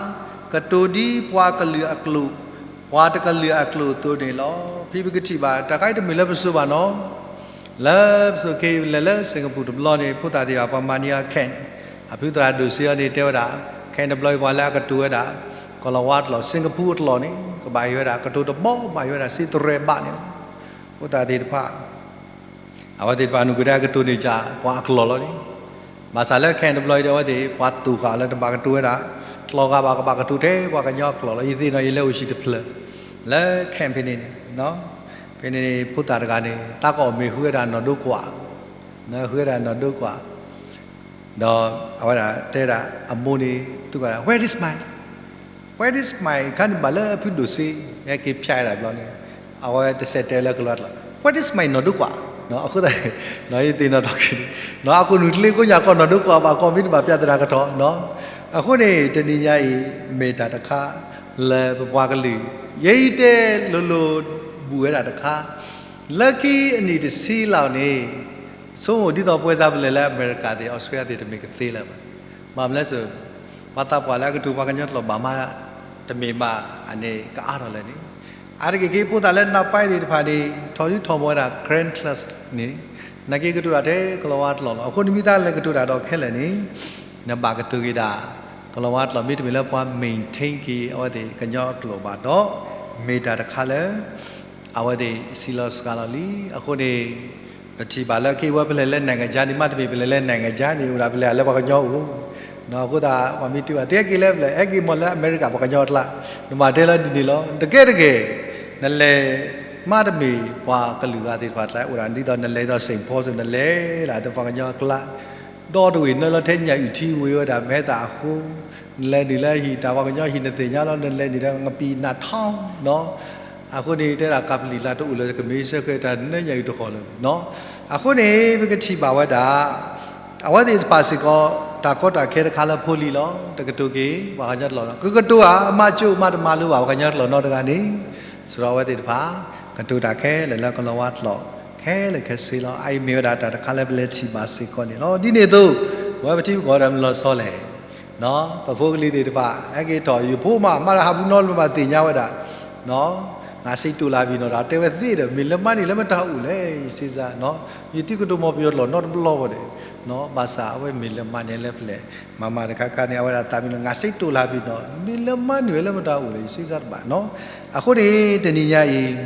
ကတိၤဒ်ပှၤကလုာ်အကျိာ်, ပှၤတကလုာ်အကျိာ်အသိးန့ၣ်လီၤ. ဖဲပကထံၣ်ဘၣ် တၢ်ခါအံၤတမ့ၢ်လၢပစိၤဘၣ်နီၤ လၢပစိၤခဲအံၤလဲၤလၢ Singapore တဘျီန့ၣ် ဖိသၣ်သ့ၣ်တဖၣ် ပှၤမၤန့ၢ်အ camp အဖုသရၣ်ဒိၣ်စ့အီၤန့ၣ် တဲဝဲဒၣ် camp တဘျီအံၤ ပှၤလၢအကတိၤဝဲဒၣ် ကီၤလၤဝါတလီၢ် Singapore အတလီၢ်န့ၣ် ကဘၣ်ဟ့ၣ်ဝဲဒၣ် ကတိၤတဘီမး ဟ့ၣ်ဝဲဒၣ်စ့တရဲၣ်ဘးန့ၣ်လီၤ. ဖိသၣ်သ့ၣ်တဖၣ် အဝဲသ့ၣ်တဖၣ်နုာ်ကွံာ်တၢ်ကတိၤန့ၢ်ကပှၤအကျိာ်လီၤန့ၣ်, ဘၣ်ဆၣ်လၢ camp တဘျီအံၤဒီး အဝဲသ့ၣ်ပှၤသိၣ်ဃာ်လၢတဘၣ်ကတိၤဝဲဒၣ်, ကျိာ်ဂၤဘၣ် ကဘၣ်ကတိၤထဲပှၤကညီအကျိာ်လီၤ. ယသ့ၣ်နီၣ်ယလဲၤအိၣ်ဆံးတဖျၢၣ် လၢ camp ဖဲန့ၣ်န့ၣ်, ဖဲန့ၣ်န့ၣ် ဖိသၣ်တဂၤန့ၣ် သးကီၢ်မ့ၢ်ဃုဝဲဒၣ်နီၢ်ဒိကွၢ်, ဃုဝဲဒၣ်နီၢ်ဒိကွၢ် ဒီးအဝဲဒၣ်တဲဒၣ်အမိၢ်န့ၣ် သူၣ်ကဒီး Where is my, where is my ခါန့ၣ်ဘၣ်လၢအဖုဒိၣ်စ့ ဟဲက့ၤဖၠးဝဲဒၣ်တဘျီန့ၣ်, အဝဲတစဲးတဲလၢကလီၤတလီၤ Where is my နီၢ်ဒိကွၢ်, အဃိသတး ယသ့ၣ်နီၣ်ထီၣ်က့ၤန့ၣ်, အခိၣ်နူာ်ချ့ကိးညါကီၢ်နီၢ်ဒိကွၢ်ဘၣ်ကီၢ်မ့ၢ်တဘၣ်ပျၢ်သရၣ်ကထီၣ်, အဃိန့ၣ် တနံၤညါအံၤ မ့ၢ်တၢ်တခါ လၢပပှၤကလုာ် ယဲအံၤတဲလိၤလိၤ ဘူးဝဲဒၣ်တခါ လၢခံအနံၣ်တဆံလီၤန့ၣ် ဆိကမိၣ်ဒ်သိးပဝဲစ့ၢ်ဖဲလဲၣ်လၢအမဲရကၤသ့ၣ် အီစထြ့လယါသ့ၣ် တမ့ၢ်ကသ့လၢၤဘၣ်. ဘၣ်မနုၤလဲၣ်, ပှၤသးပှၢ်လၢအကတိၤပှၤကညီကျိာ်ဘၣ်မး တမ့ၢ်ဘၣ်အန့ၣ် ကအါထီၣ်လၢာ်န့ၣ်, အါတက့ၢ်က့ၤ ဖိသၣ်လၢနၢ်ပၢၢ်သ့ၣ်တဖၣ်န့ၣ် ထီၣ်ဒုးထီၣ်ဘီဝဲဒၣ် Karen class န့ၣ်, နာ်က့ကတိၤတၢ်ထဲကလီၤဝါကျိာ်လီၤ. အဃိန့ၣ်မ့ၢ်သးလဲၤကတိၤတၢ်ဒီးခဲလၢာ်န့ၣ် နဘၣ်ကတိၤက့ၤဒၣ် ကလီၤဝါကျိာ် မ့တမ့ၢ်လၢပှၤ maintain က့ၤအဝဲသ့ၣ်ကညီအကျိာ်ဘၣ်ဒီး မ့ၢ်တၢ်တခါလၢ အဝဲသ့ၣ်စံးလီၤစှၤလီၤလံ. အဃိန့ၣ် ပထံၣ်ဘၣ်လၢက့ၤဝဲပလဲၤလၢ နိုင်ငံခြား န့ၣ် မ့တမ့ၢ်ပလဲၤလၢ နိုင်ငံခြား န့ၣ် အိၣ်ဒၣ်ပလဲၤလၢပှၤကညီအိၣ်, အဃိသတး ပှၤမ့ၢ်တုၤဘၣ် သုဟဲက့ၤလၢပလဲၤ ဟဲက့ၤမ့ၢ်လၢအမဲရကၤပှၤကညီအကျါ, နဘၣ်တဲလၢဒ်န့ၣ်လီၤ. တကဲတကဲ နလဲၤ မ့တမ့ၢ်ပှၤကလုာ်ဂၤသ့ၣ်တဖၣ်ကျါ အိၣ်ဒၣ်ဒ်သိးနလဲၤဒ်သိး Saint Paul စ့ၢ် နလဲၤဒၣ်ဒီးပှၤကညီအကျါ ဒီတဝ့ၢ်နၢလီၤထဲညၣ်အုၣ်ထံဝ့ၤဝဲဒၣ် မ့ၢ်ဟဲသးအဃိ, နလဲၤနုာ်လၢဟံၣ်တၢ်ပှၤကညီဟံၣ် နသ့ၣ်ညါလီၤ, နလဲၤနုာ်ဒီး ငပံာ်နးထီ နီၤ. အဃိန့ၣ် တဲဒၣ်ကပလံာ်လၢတအိၣ်လၢကမ့ၢ်စ့ၢ်ကီးတၢ်နၢညၣ်အုၣ်တဃီလၢၤနီၤ. အဃိန့ၣ် ပကထံၣ်ဘၣ်ဝဲဒၣ် အဝဲသ့ၣ်တဖၣ်စ့ၢ်ကီး တၢ်ကီတၢ်ခဲတခါလၢဖိလံၤလီၤ. တကတိၤက့ၤပှၤကညီကျိာ်နီၤ, ကကတိၤဧါ မၤစၢၤမၤတမၤလိဘၣ်ပှၤကညီကျိာ်နီတဂၤန့ၣ်, စရီအဝဲသ့ၣ်တဖၣ် ကတိၤတၢ်ခဲလၢာ်လၢကလီၤဝါကျိာ် ခဲလၢာ်ခဲဆ့လီၤ. အအံၤမ့ၢ်ဝဲဒၣ်တၢ်တခါလၢပလဲၤထံၣ်ဘၣ်စ့ၢ်ကီးန့ၣ်လီၤ. ဒ်န့ၣ်အသိး ပဝဲပထံပကီၢ်ဒီးမ့ၢ်လီၤဆီလဲၣ် ပဖိပလံၤသ့ၣ်တဖၣ် ဟဲက့ၤထီၣ် ယဖိမး မၤတၢ်ဟးပူၤနီတဘျီဘၣ်သ့ၣ်ညါဝဲဒၣ်, ငါစိတ်တူၣ်လာပြီနီၤ ဒီးတဲဝဲသ့ဒီး မ့ၢ်လၢမါန့ၣ်လၢမတၤအိၣ်လဲၣ် ယစ့စါ, ယသုကတိၤမီၤပယီၤကျိာ်နီတဘျီဘၣ်ဒီး, ဘၣ်ဆၣ်အဝဲမ့ၢ်လၢမါန့ၣ်လၢပလဲၣ်, မၤမၤတခါခါန့ၣ် အဝဲဒၣ်သးမံလီၤ ငါစိတ်တူၣ်လာပြီနီၤ မ့ၢ်လၢမါန့ၣ်ဝဲလၢမတၤအိၣ်လဲၣ် ယစ့စါတဘၣ်နီၤ. အဃိန့ၣ် တနံၤညါအံၤ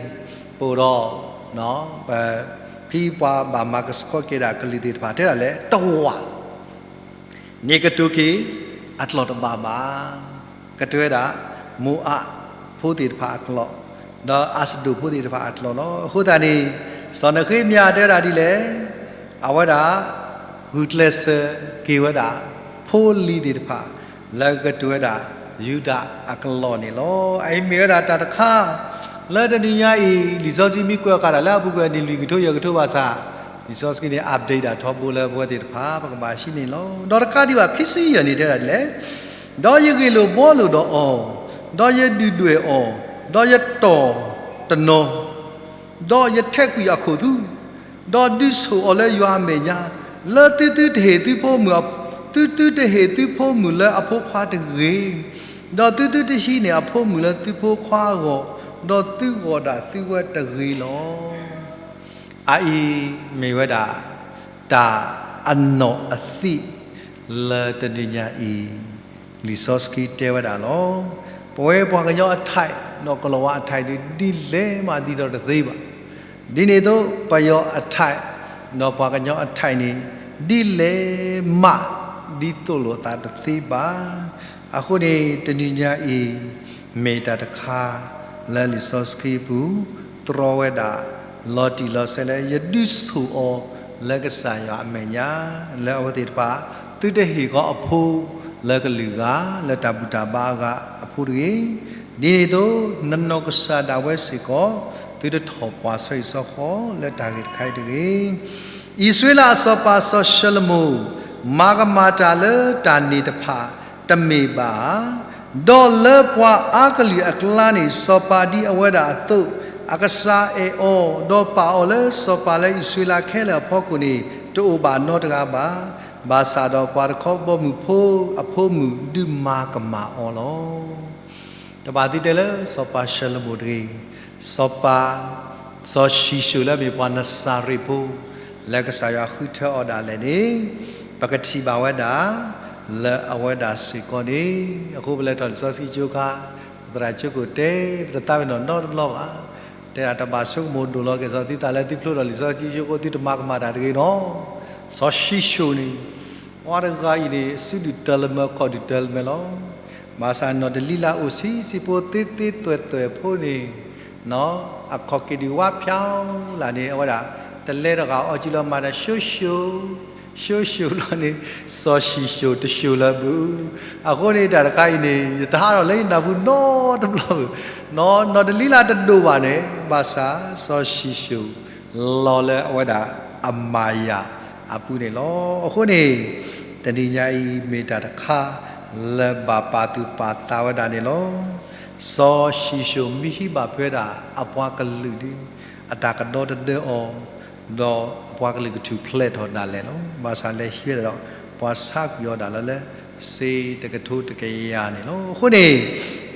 ပအိၣ်ဒီး ဖဲပှၤဘၣ်မၤကဆှီက့ၤဒၣ်ကလုာ်သ့ၣ်တဖၣ် တဲဒၣ်လဲၣ် တဝာ် န့ၣ်ကတိၤက့ၤ အကျိာ်တဘၣ်ဘၣ်. ကတိၤဝဲဒၣ် မိၤအးဖိသ့ၣ်တဖၣ်အကျိာ်, ဒီးအၤစဒိၣ်ဖိသ့ၣ်တဖၣ်အကျိာ်လီၤ. အဃိသတးန့ၣ် စီၤနဃ့မယၤတဲဝဲဒၣ်ဒ်လဲၣ်, အဝဲဒၣ် ဂုာ်ကျဲးစၢးက့ၤဝဲဒၣ် ဖိလံၤသ့ၣ်တဖၣ် လၢကတိၤဝဲဒၣ် ယူဒၤအကျိာ်န့ၣ်လီၤ. အအံၤမ့ၢ်ဝဲဒၣ်တၢ်တခါ လၢတနံၤညါအံၤ လံာ်စီဆှံမ့ၢ်ကွဲးအီၤဃာ်ဒၣ်လၢအပူၤကွံာ်နံၣ်လွံၢ်ကထိယဲၢ်ကထိဘၣ်ဆၣ် လံာ်စီဆှံန့ၣ် update ဒၣ်ထီဘိလၢပဝဲသ့ၣ်တဖၣ် ပကဘၣ်ဟံးန့ၢ်လီၤ. ဒီးတကးဒံးဘၣ် ခံဆံယဲၢ်န့ၣ်တဲဒၣ်ဒ်လဲၣ်, ဒီးယဂ့ၢ်လိာ်ဘှီလိာ်ဒီးအီၤ, ဒီးယဒုၣ်ဒွဲၣ်အီၤ, ဒီးယတီၢ်တနီၤ, ဒီးယထဲးကွံာ်အခိၣ်သူ, ဒီးဒုးဆိၣ်အီၤလၢယွၤအမဲာ်ညါ, လၢသုသုတဟ့ၣ်သုဖိမုၣ်, သုသုတဟ့ၣ်သုဖိမုၣ်လၢအဖိခွါတဂ့ၤ, ဒီးသုသုတဟံးန့ၢ်အဖိမုၣ်လၢသုဖိခွါအဂီၢ်, ဒီးသုဂီၢ်ဒၣ်သုဝဲတဂ့ၤလီၤ. အအံၤမ့ၢ်ဝဲဒၣ် တၢ်အနီၢ်အသံၣ် လၢတနံၤညါအံၤ လံာ်စီဆှံတဲဝဲဒၣ်လီၤ. ပဝဲပှၤကညီအထံး ဒီးကလီၤဝါအထံးန့ၣ် ဒ်လဲၣ်မးဒ်သိးတသ့ဘၣ်. ဒ်န့ၣ်အသိး ပယီၤအထံး ဒီးပှၤကညီအထံးန့ၣ် ဒ်လဲၣ်မး ဒ်သိးလိာ်သးတသ့ဘၣ်. အဃိန့ၣ် တနံၤညါအံၤ မ့ၢ်တၢ်တခါ လၢလံာ်စီဆှံပူၤ တြီဝဲဒၣ် လီၤတံၢ်လီၤဆဲးလၢ ယဒုးဆိၣ်အီၤလၢကစၢ်ယွၤအမဲာ်ညါ လၢအဝဲသ့ၣ်တဖၣ် သုတဟ့ၣ်ဃီအဖိလၢကလုာ်ဂၤ လၢတၢ်ဘူၣ်တၢ်ဘါအဂၤအဖိတဂ့ၤ. ဒ်န့ၣ်အသိး နနီၢ်ကစၢ်ဒၣ်ဝဲစ့ၢ်ကီး သုတထီၣ်ပှၢ်ဆီဟံၣ်ဆီဃီလၢတၢ်ဂ့ၢ်တခါအံၤတဂ့ၤ. အံၣ်စရ့လးအစီၤပၤစီၤၡလိၤမိၣ် မၤကမၣ်တၢ်လၢတၢ်န့ၣ်တဖၣ် တမ့ၢ်ဘၣ်ဧါ. ဒီးလၢပှၤအါကလုာ်အကျါန့ၣ် စီၤပၤဒ်အဝဲဒၣ်အသိး အကစၢ်အဲၣ်အီၤ ဒီးပာ်အီၤလၢစီၤပၤလၢအံၣ်စရ့လးခဲလၢာ်အဖီခိၣ်န့ၣ် တအိၣ်ဘၣ်နီတဂၤဘၣ်. ဘၣ်ဆၣ်ဒီးပှၤတခီဘီမုၢ်ဖိအဖိမုၣ်ဒုးမၤကမၣ်အီၤလီၤ. တဘၣ်သံတဲလၢစီၤပၤၡလိၤမိၣ်တဂ့ၤ, စီၤပၤ စီၤၡံၣ်ၡိၣ်လၢအမ့ၢ်ပှၤနစၤရ့းဖိ လၢကစၢ်ယွၤဃုထၢအီၤဒၣ်လဲာ်န့ၣ် ပကထံၣ်ဘၣ်ဝဲဒၣ် လၢအဝဲဒၣ်စ့ၢ်ကီးန့ၣ်. အဃိပလဲၤထီၣ်လံာ်စီဆှံကၠိခါ သရၣ်ကၠိခိၣ်တဲ ပတသးပ့ၤနီၣ်နီတဘျီဘၣ်. တဲဒၣ်တဘၣ်ဆိကမိၣ်ဒိၣ်လီၤက့ၤစီၤသုသးလၢသုဖျိထီၣ်လံာ်စီဆှံကၠိအဃိ သုတမၤကမၣ်တၢ်တဂ့ၤနီၤ. စီၤၡံၣ်ၡိၣ်န့ၣ် ပှၤတဂၤအံၤန့ၣ် စုဒုၣ်တၢ်လၢမဲာ် ကီၢ်ဒုၣ်တၢ်လၢမဲာ်လီၤ. ဘၣ်ဆၣ်နီၢ်ဒလံလးအိၣ်ဆံးဆံးဖိ သ့သ့သွဲၣ်သွဲၣ်ဖိန့ၣ် အခီၣ်က့ၤဒံးဝါဖၠီလၢ်န့ၣ် အဝဲဒၣ် တလဲတဂၤအီကံလီၤမၤတၢ် ၡိၣ်ၡိၣ် ၡိၣ်ၡိၣ်လီၤန့ၣ် စီၤၡံၣ်ၡိၣ်တၡိၣ်လၢၤဘၣ်. အဃိန့ၣ်တၢ်တခါအံၤန့ၣ် ယတဟးထီၣ်လၢယနၢ်ပူၤနီတဘျီဘၣ်. နီၢ်ဒလံလးတဒိၣ်ဘၣ်န့ၣ် ဘၣ်ဆၣ်စီၤၡံၣ်ၡိၣ်လီၤလၢအဝဲဒၣ်အမၤယၤအပူၤန့ၣ်လီၤ. အဃိန့ၣ် တနံၤညါအံၤမ့ၢ်တၢ်တခါ လၢဘၣ်ပာ်သူၣ်ပာ်သးဝဲဒၣ်န့ၣ်လီၤ. စီၤၡံၣ်ၡိၣ်မ့ၢ်ဟံးဘၣ်ဖဲဒၣ်အပှၤကလုာ်ဒီး အတၢ်ကဒီတဒၢအီၤ, ဒီးအပှၤကလုာ်ကထူၣ်ဖျဲးထီၣ်ဒၣ်လဲာ်လီၤ. ဘၣ်ဆၣ်လဲၤဟံးဝဲဒၣ်ဒီး ပှၤဆါကွံာ်အီၤဒၣ်လၢ စ့တကထိတကယၤန့ၣ်လီၤ. အဃိန့ၣ်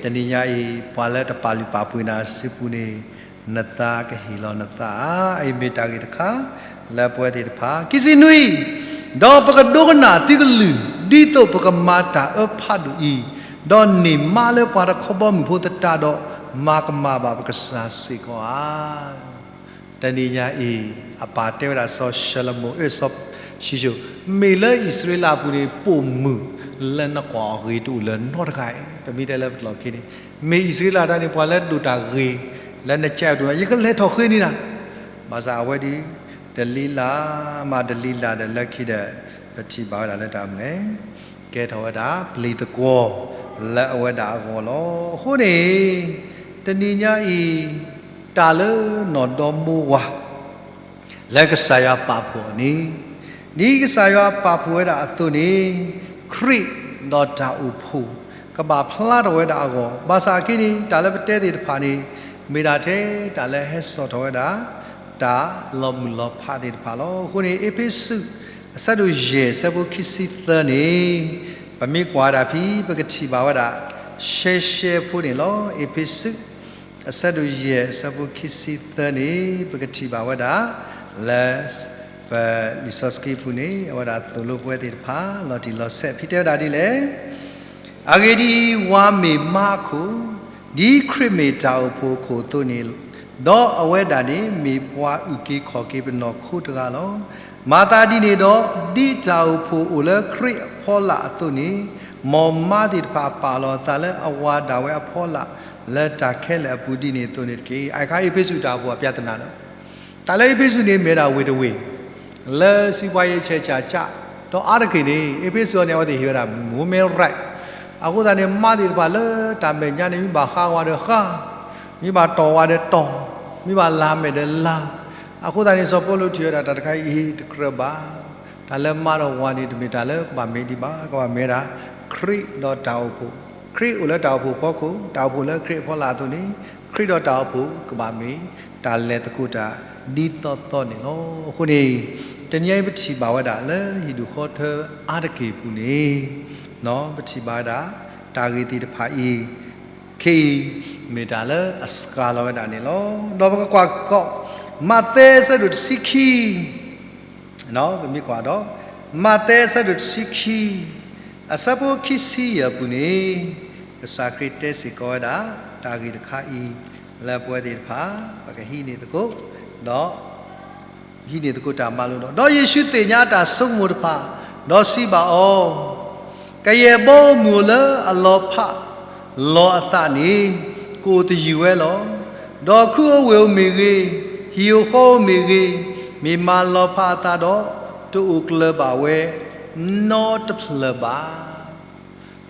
တနံၤညါအံၤ ပှၤလၢတပာ်လုၢ်ပာ်ပှ့ၤနၤစုပူၤန့ၣ် နသးကဟ့ၣ်လီၤနသးဧါ. အအံၤမ့ၢ်တၢ်ဂ့ၢ်တခါ လၢပဝဲသ့ၣ်တဖၣ် ခံဆံနွံ, ဒီးပကဒိကနၣ်သုကလုၢ် ဒ်သိးပကမၤတၢ်အၢဖးဒိၣ်အံၤ, ဒီးန့ၢ်မါလၢပှၤတခီဘီမုၢ်ဖိသတးဒီး မၤကမၣ်ဘၣ်ပကစၢ်စ့ၢ်ကီးဧါ. တနံၤညါအံၤ အပၢ်တဲဝဲဒၣ်စီၤၡလိၤမိၣ် အၢ စီၤၡံၣ်ၡိၣ် မ့ၢ်လၢအံၣ်စရ့လးအပူၤန့ၣ် ပိာ်မုၣ်လၢနကွၢ်အီၤဂ့ၤတအိၣ်လၢၤနီတဂၤအံၤ, ပမ့ၢ်တဲလၢပကျိာ်ခံန့ၣ် မ့ၢ်အံၣ်စရ့လးတၢ်န့ၣ် ပှၤလၢဒိၣ်တၢ်ဂ့ၤ လၢနကဲအီၤတအိၣ် ယကလဲၤထီၣ်ဃ့န့ၢ်နၤ, ဘၣ်ဆၣ်အဝဲဒၣ် ဒလံလး မါဒလံလးဒီးလၢခံဒီး ပထံၣ်ဘၣ်ဝဲဒၣ်လၢတၢ်မနုၤလဲၣ် ကဲထီၣ်ဝဲဒၣ် ပျံၤသကွီၤ လၢအဝဲဒၣ်အဂီၢ်လီၤ. အဃိန့ၣ် တနံၤညါအံၤ တၢ်လၢနီၢ်ဒီမိၢ်ဝၤ လၢကစၢ်ယွၤပာ်ဖှိၣ်အီၤန့ၣ်, ဒ်ကစၢ်ယွၤပာ်ဖှိၣ်ဝဲဒၣ်အသိးန့ၣ်, ခရံာ်ဒီးတၢ်အိၣ်ဖှိၣ် ကဘၣ်ဖျါထီၣ်ဝဲဒၣ်အဂီၢ်, ဘၣ်ဆၣ်အခဲအံၤန့ၣ် တၢ်လၢပတဲသ့ၣ်တဖၣ်န့ၣ် မ့ၢ်ဒၣ်ထဲတၢ်လၢဟဲစိာ်ထီၣ်ဝဲဒၣ် တၢ်လီၤမုၢ်လီၤဖးသ့ၣ်တဖၣ်လီၤ. အဃိန့ၣ် အ့းဖ့းစူး အဆၢဒိၣ်ယဲၢ် အဆၢဖိခံဆံသၢန့ၣ် ပမ့ၢ်ကွၢ်ဝဲဒၣ်ဖဲ ပကထံၣ်ဘၣ်ဝဲဒၣ် ရှဲရှဲဖိန့ၣ်လီၤ. အ့းဖ့းစူး အဆၢဒိၣ်ယဲၢ် အဆၢဖိခံဆံသၢန့ၣ် ပကထံၣ်ဘၣ်ဝဲဒၣ် လၢ ပလံာ်စီဆှံပူၤန့ၣ် အဝဲဒၣ်သိၣ်လိပဝဲသ့ၣ်တဖၣ် လီၤတံၢ်လီၤဆဲး ဖဲတဲဝဲဒၣ်ဒ်လဲၣ် အဂ့ၢ်ဒ်အံၤ, ဝၤမ့ၢ်မါအခိၣ်, ဒ်ခရံာ်မ့ၢ်တၢ်အိၣ်ဖှိၣ်အခိၣ်အသိးန့ၣ်, ဒီးအဝဲဒၣ်န့ၣ် မ့ၢ်ပှၤအုၣ်က့ၤခီၣ်က့ၤပနီၢ်ခိတဂၤလီၤ. မၤသးဒ်န့ၣ်ဒီး, ဒ်တၢ်အိၣ်ဖှိၣ်အိၣ်လၢခရံာ်အဖီလာ်အသိးန့ၣ်, မ်မါသ့ၣ်တဖၣ်ပာ်လီၤအသးလၢအဝၤဒၣ်ဝဲအဖီလာ် လၢတၢ်ခဲလၢာ်အပူၤဒ်န့ၣ်အသိးန့ၣ်တက့ၢ်. အအံၤအခါ အ့းဖ့းစူးတၢ်အိၣ်ဖှိၣ်အပြဿနာလီၤ. တၢ်လၢအ့းဖ့းစူးန့ၣ် မ့ၢ်ဝဲဒၣ်ဝ့ၢ်တဝ့ၢ် လၢစီးပွားရေး ခြိုက်ခြိုက်ခြိုက် ဒီးအါတက့ၢ်န့ၣ် အ့းဖ့းစူးအံၤန့ၣ် အဝဲသ့ၣ်ဟ့ၣ်ဝဲဒၣ် women right အဃိသတးန့ၣ် မါသ့ၣ်တဖၣ်လၢတၢ်မဲာ်ညါန့ၣ် မ့ၢ်ဘၣ်ဃးဝၤဒီးဃး, မ့ၢ်ဘၣ်တီၢ်ဝၤဒီးတီၢ်, မ့ၢ်ဘၣ်လၤမဲာ်ဒီးလၤ. အဃိသတးန့ၣ် စီၤပီလူးထံၣ်ဝဲဒၣ်တၢ်တခါအံၤတကြၢးဘၣ်. တၢ်လၢမါဒီးဝၤန့ၣ် တမ့ၢ်တၢ်လၢကဘၣ်မ့ၢ်ဒံးဘၣ်, ကဘၣ်မ့ၢ်ဝဲဒၣ် ခရံာ်ဒီးတၢ်အိၣ်ဖှိၣ်, ခရံာ်အိၣ်လၢတၢ်အိၣ်ဖှိၣ်အဖီခိၣ်, တၢ်အိၣ်ဖှိၣ်လၢခရံာ်အဖီလာ်အသိးန့ၣ် ခရံာ်ဒီးတၢ်အိၣ်ဖှိၣ်ကဘၣ်မ့ၢ်တၢ်လဲၤသကိးတၢ်ဒ်သိးသိးန့ၣ်လီၤ. အဃိန့ၣ် တနံၤအံၤပထံၣ်ဘၣ်ဝဲဒၣ်လၢဟံၣ်ဒူၣ်ဃီထၢအါတက့ၢ်အပူၤန့ၣ် ပထံၣ်ဘၣ်ဝဲဒၣ် တၢ်ဂ့ၢ်သ့ၣ်တဖၣ်အံၤ ခဲအံၤ မ့ၢ်တၢ်လၢအစှၤလီၤဝဲဒၣ်န့ၣ်လီၤ. ဒီးပကကွၢ်ကီး မးသဲအဆၢဒိၣ်တဆံခံ ပမ့ၢ်ကွၢ်ဒီး မးသဲအဆၢဒိၣ်တဆံခံ အဆၢဖိခံဆံယဲၢ်အပူၤန့ၣ် ကစၢ်ခရံာ်တဲစ့ၢ်ကီးဝဲဒၣ် တၢ်ဂ့ၢ်တခါအံၤ လၢပဝဲသ့ၣ်တဖၣ် ပကဟံးန့ၢ်သကိး ဒီး ဟံးန့ၢ်သကိးတၢ်မၤလိဒီး, ဒီးယ့ၣ်ၡူးသ့ၣ်ညါတၢ်ဆိကမိၣ်တဖၣ်, ဒီးစံးဘၣ်အီၤ, ကယဲၢ်ဘီမုၢ်အိၣ်လၢအလီၤဖးလီၤအသးန့ၣ် ကအိၣ်သယုၢ်ဝဲလီၤ. ဒီးခူၣ်ဧိၤဝ့ၢ်ဧိၤမ့ၢ်ဂ့ၤ, ဟံၣ်ဧိၤဃီဧိၤမ့ၢ်ဂ့ၤ, မ့ၢ်မၤလီၤဖးအသးဒီး တအိၣ်ကျၢၤဘၣ်ဝဲနီတဖျၢၣ်ဘၣ်. ပ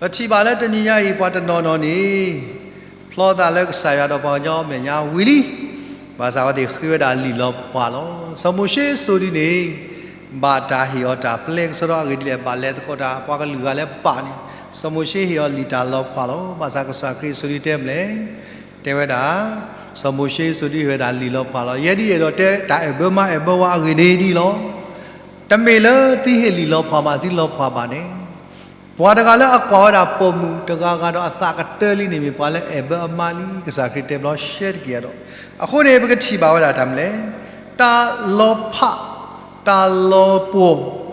ထံၣ်ဘၣ်လၢတနံၤညါအံၤ ပှၤတနီၤနီၤန့ၣ် ဖျီသးလၢကစၢ်ယွၤဒီးပှၤကညီမဲာ်ညါဝံၤလံ. ဘၣ်ဆၣ်အဝဲသ့ၣ်ဃ့ဝဲဒၣ်လံာ်လီၤဖှၣ်လီၤ. စီၤမိၤၡ့အစိၤဒ်န့ၣ် ဘၣ်တၢ်ဟ့ၣ်အီၤတၢ်ပျဲကစီဒီအဂ့ၢ်ဒ်လဲၣ်, ဘၣ်လဲၤသကိးတၢ်ပှၤကလုာ်ဂၤလၢဘၣ်န့ၣ် စီၤမိၤၡ့ဟ့ၣ်အီၤလံာ်တၢ်လီၤဖှၣ်လီၤ. ဘၣ်ဆၣ်ကစၢ်ခရံာ်အစိၤဒ်တဲမနုၤလဲၣ်, တဲဝဲဒၣ် စီၤမိၤၡ့အစိၤဒ်ဟ့ၣ်ဝဲဒၣ်လံာ်လီၤဖှၣ်လီၤ. ယဲဒ်ယအဲၣ်ဒိးတဲတၢ်အဲၣ်ဘၢမါအဲၣ်ဘၢဝၤအဂ့ၢ်န့ၣ်ဒ်လီၤ. တမ့ၢ်လၢသုဟ့ၣ်လံာ်လီၤဖှၣ်ဘၣ် သုလီၤဖှၣ်ဘၣ်န့ၣ် ပှၤတဂၤလၢအကွၢ်ဝဲဒၣ်ပိာ်မုၣ်တဂၤဂၤဒီးအသးကတၢၢ်လံန့ၣ် မ့ၢ်ပှၤလၢအဲၣ်ဘၢအမါလံ, ကစၢ်ခရံာ်တဲဘျီရှဲတက့ၢ်အဒီး, အဃိန့ၣ် ပကထံၣ်ဘၣ်ဝဲဒၣ်တၢ်မနုၤလဲၣ်, တၢ်လီၤဖး, တၢ်လီၤပှီၢ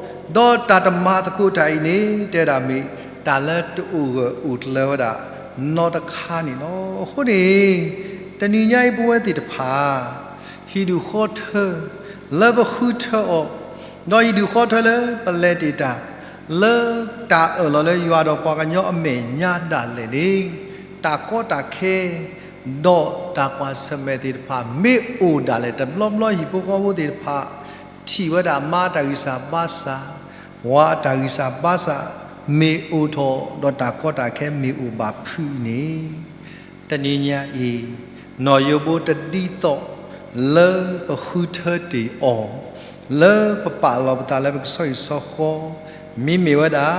်, ဒီးတၢ်တမၤသကိးတၢ်အံၤန့ၣ် တဲဝဲဒၣ်မ့ၢ်တၢ်လၢတအိၣ်ဂၢၢ်အိၣ်ကျၢၤဝဲဒၣ်နီတခါန့ၣ်လီၤ. အဃိန့ၣ် တနံၤညါအံၤပဝဲသ့ၣ်တဖၣ် ဟံၣ်ဒူၣ်ဃီထၢ လၢပဃုထၢအီၤ, ဒီးဟံၣ်ဒူၣ်ဃီထၢလၢပလဲၤတ့ၢ်တၢ် လၢတၢ်အၢၣ်လီၤလၢယွၤဒီးပှၤကညီအမဲာ်ညါဒၣ်လဲာ်န့ၣ်, တၢ်ကီတၢ်ခဲ ဒီးတၢ်ကွၢ်ဆၢၣ်မဲာ်သ့ၣ်တဖၣ် မ့ၢ်အိၣ်ဒၣ်လဲာ်တဘျီဘျီ ဟံၣ်ဖိဃီဖိသ့ၣ်တဖၣ် ထံၣ်ဝဲဒၣ်မါတၢ်ဂံၢ်စၢ်ဘါစၢ်, ဝၤအတၢ်ဂံၢ်စၢ်ဘါစၢ် မ့ၢ်အိၣ်ထီၣ် ဒီးတၢ်ကီတၢ်ခဲမ့ၢ်အိၣ်ဘၣ်ဖုးန့ၣ်, တနံၤညါအံၤ နီၢ်ယိၤဘိတဒ်သိး လၢပဃုထၢတ့ၢ်အီၤ, လၢပပာ်လီၤပသးလၢပကဆီဟံၣ်ဆီဃီ, မ့မ့ၢ်ဝဲဒၣ်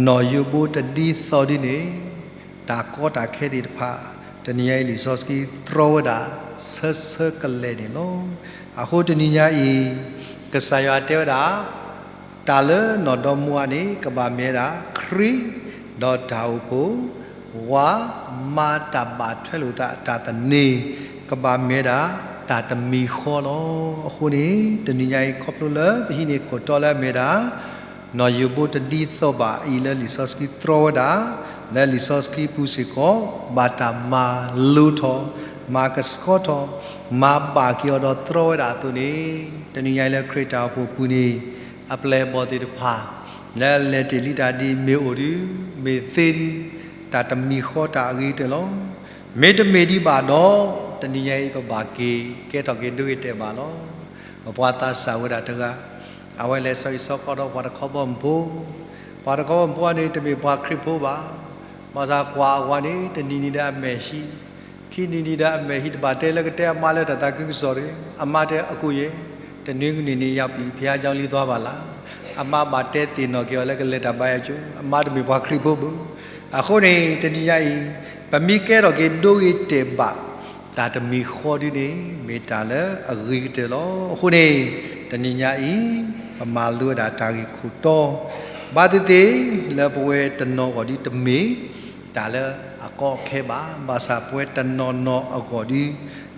နီၢ်ယိၤဘိတဒ်သိးဒ်န့ၣ်, တၢ်ကီတၢ်ခဲသ့ၣ်တဖၣ် တနံၤညါအံၤလံာ်စီဆှံတြီဝဲဒၣ် ဆၢဆၢကလဲာ်န့ၣ်လီၤ. အဃိတနံၤညါအံၤ ကစၢ်ယွၤတဲဝဲဒၣ် တၢ်လၢနီၢ်ဒီမါဝၤန့ၣ် ကဘၣ်မ့ၢ်ဝဲဒၣ် ခရံာ်, ဒီးတၢ်အိၣ်ဖှိၣ်, ဝၤ, မါတၢ်ဘၣ်ထွဲလိာ်သးတၢ်သန့ၤ, ကဘၣ်မ့ၢ်ဝဲဒၣ် တၢ်တမံၤဃီလီၤ. အဃိန့ၣ် တနံၤညါအံၤ ခီဖျိလၢပဟံးန့ၢ်ခိၣ်တီလၢအမ့ၢ်ဝဲဒၣ် နီၢ်ယိၤဘိတဒ်သိးဘၣ်အံၤလၢလံာ်စီဆှံတြီဝဲဒၣ်, လၢလံာ်စီဆှံပူၤစ့ၢ်ကီး ဘၣ်တၢ်မၤလိထီၣ်, မၤကဆှီထီၣ်, မၤဘၣ်က့ၤအီၤဒီးတြီဝဲဒၣ်အသိးန့ၣ်, တနံၤညါအံၤလၢခရံာ်တၢ်အိၣ်ဖှိၣ်ပူၤန့ၣ် အပျဲၢ်အဘီၣ်သ့ၣ်တဖၣ် လၢအလဲၤတ့ၢ်လံတၢ်ဒ်မ့ၢ်အိၣ်ဒုး မ့ၢ်သ့ဒုး တၢ်တမံၤဃီတၢ်အဂ့ၤကတၢၢ်လီၤ. မ့တမ့ၢ်ဒံးဘၣ်ဒီး တနံၤညါအံၤပဘၣ်က့ၤကဲထီၣ်က့ၤဒိဂ့ၤတဲာ်ဘၣ်လီၤ. ပပှၤသးစၢ်ဝဲဒၣ်တဂၤ အဝဲလဲၤဆီဟံၣ်ဆီဃီဒီးပှၤတခီဘီမုၢ်ဖိ, ပှၤတခီဘီမုၢ်ဖိန့ၣ် တမ့ၢ်ပှၤခရံာ်ဖိဘၣ်. ဘၣ်ဆၣ်ကွၢ်အဝၤန့ၣ် တနံၤနံၤဒီးအမဲာ်ဟံး, ခံနံၤနံၤဒီးအမဲာ်ဟံး တဘၣ်တဲလၢကတဲအမါလၢတၢ်သးခုကစီၣ်တဂ့ၤ, အမါတဲအခိၣ်ယဲၢ်, တနွံနံၤန့ၣ် ယၤပံၤဖဲအကၠီလံ သွားပါလား, အမါဘၣ်တဲသ့ၣ်နီၣ်က့ၤအီၤလၢကလဲၤတၢ်ဘါယွၤကၠိ, အမါတမ့ၢ်ပှၤခရံာ်ဖိဘၣ်. အဃိန့ၣ် တနံၤညါအံၤ ပမ့ၢ်ကဲထီၣ်က့ၤဒိဂ့ၤတဲာ်ဘၣ် တၢ်တမံၤဃီဒုးန့ၣ် မ့ၢ်တၢ်လၢအဂ့ၤကတၢၢ်လီၤ. အဃိန့ၣ် တနံၤညါအံၤ ပမၤလိဝဲဒၣ်တၢ်ဂ့ၢ်ခိၣ်တီ ဘၣ်သ့ၣ်သ့ၣ် လၢပဝဲတနီၤအဂီၢ်ဒုးတမ့ၢ်တၢ်လၢအကီအခဲဘၣ်. ဘၣ်ဆၣ်ပဝဲတနီၤနီၤအဂီၢ်ဒုး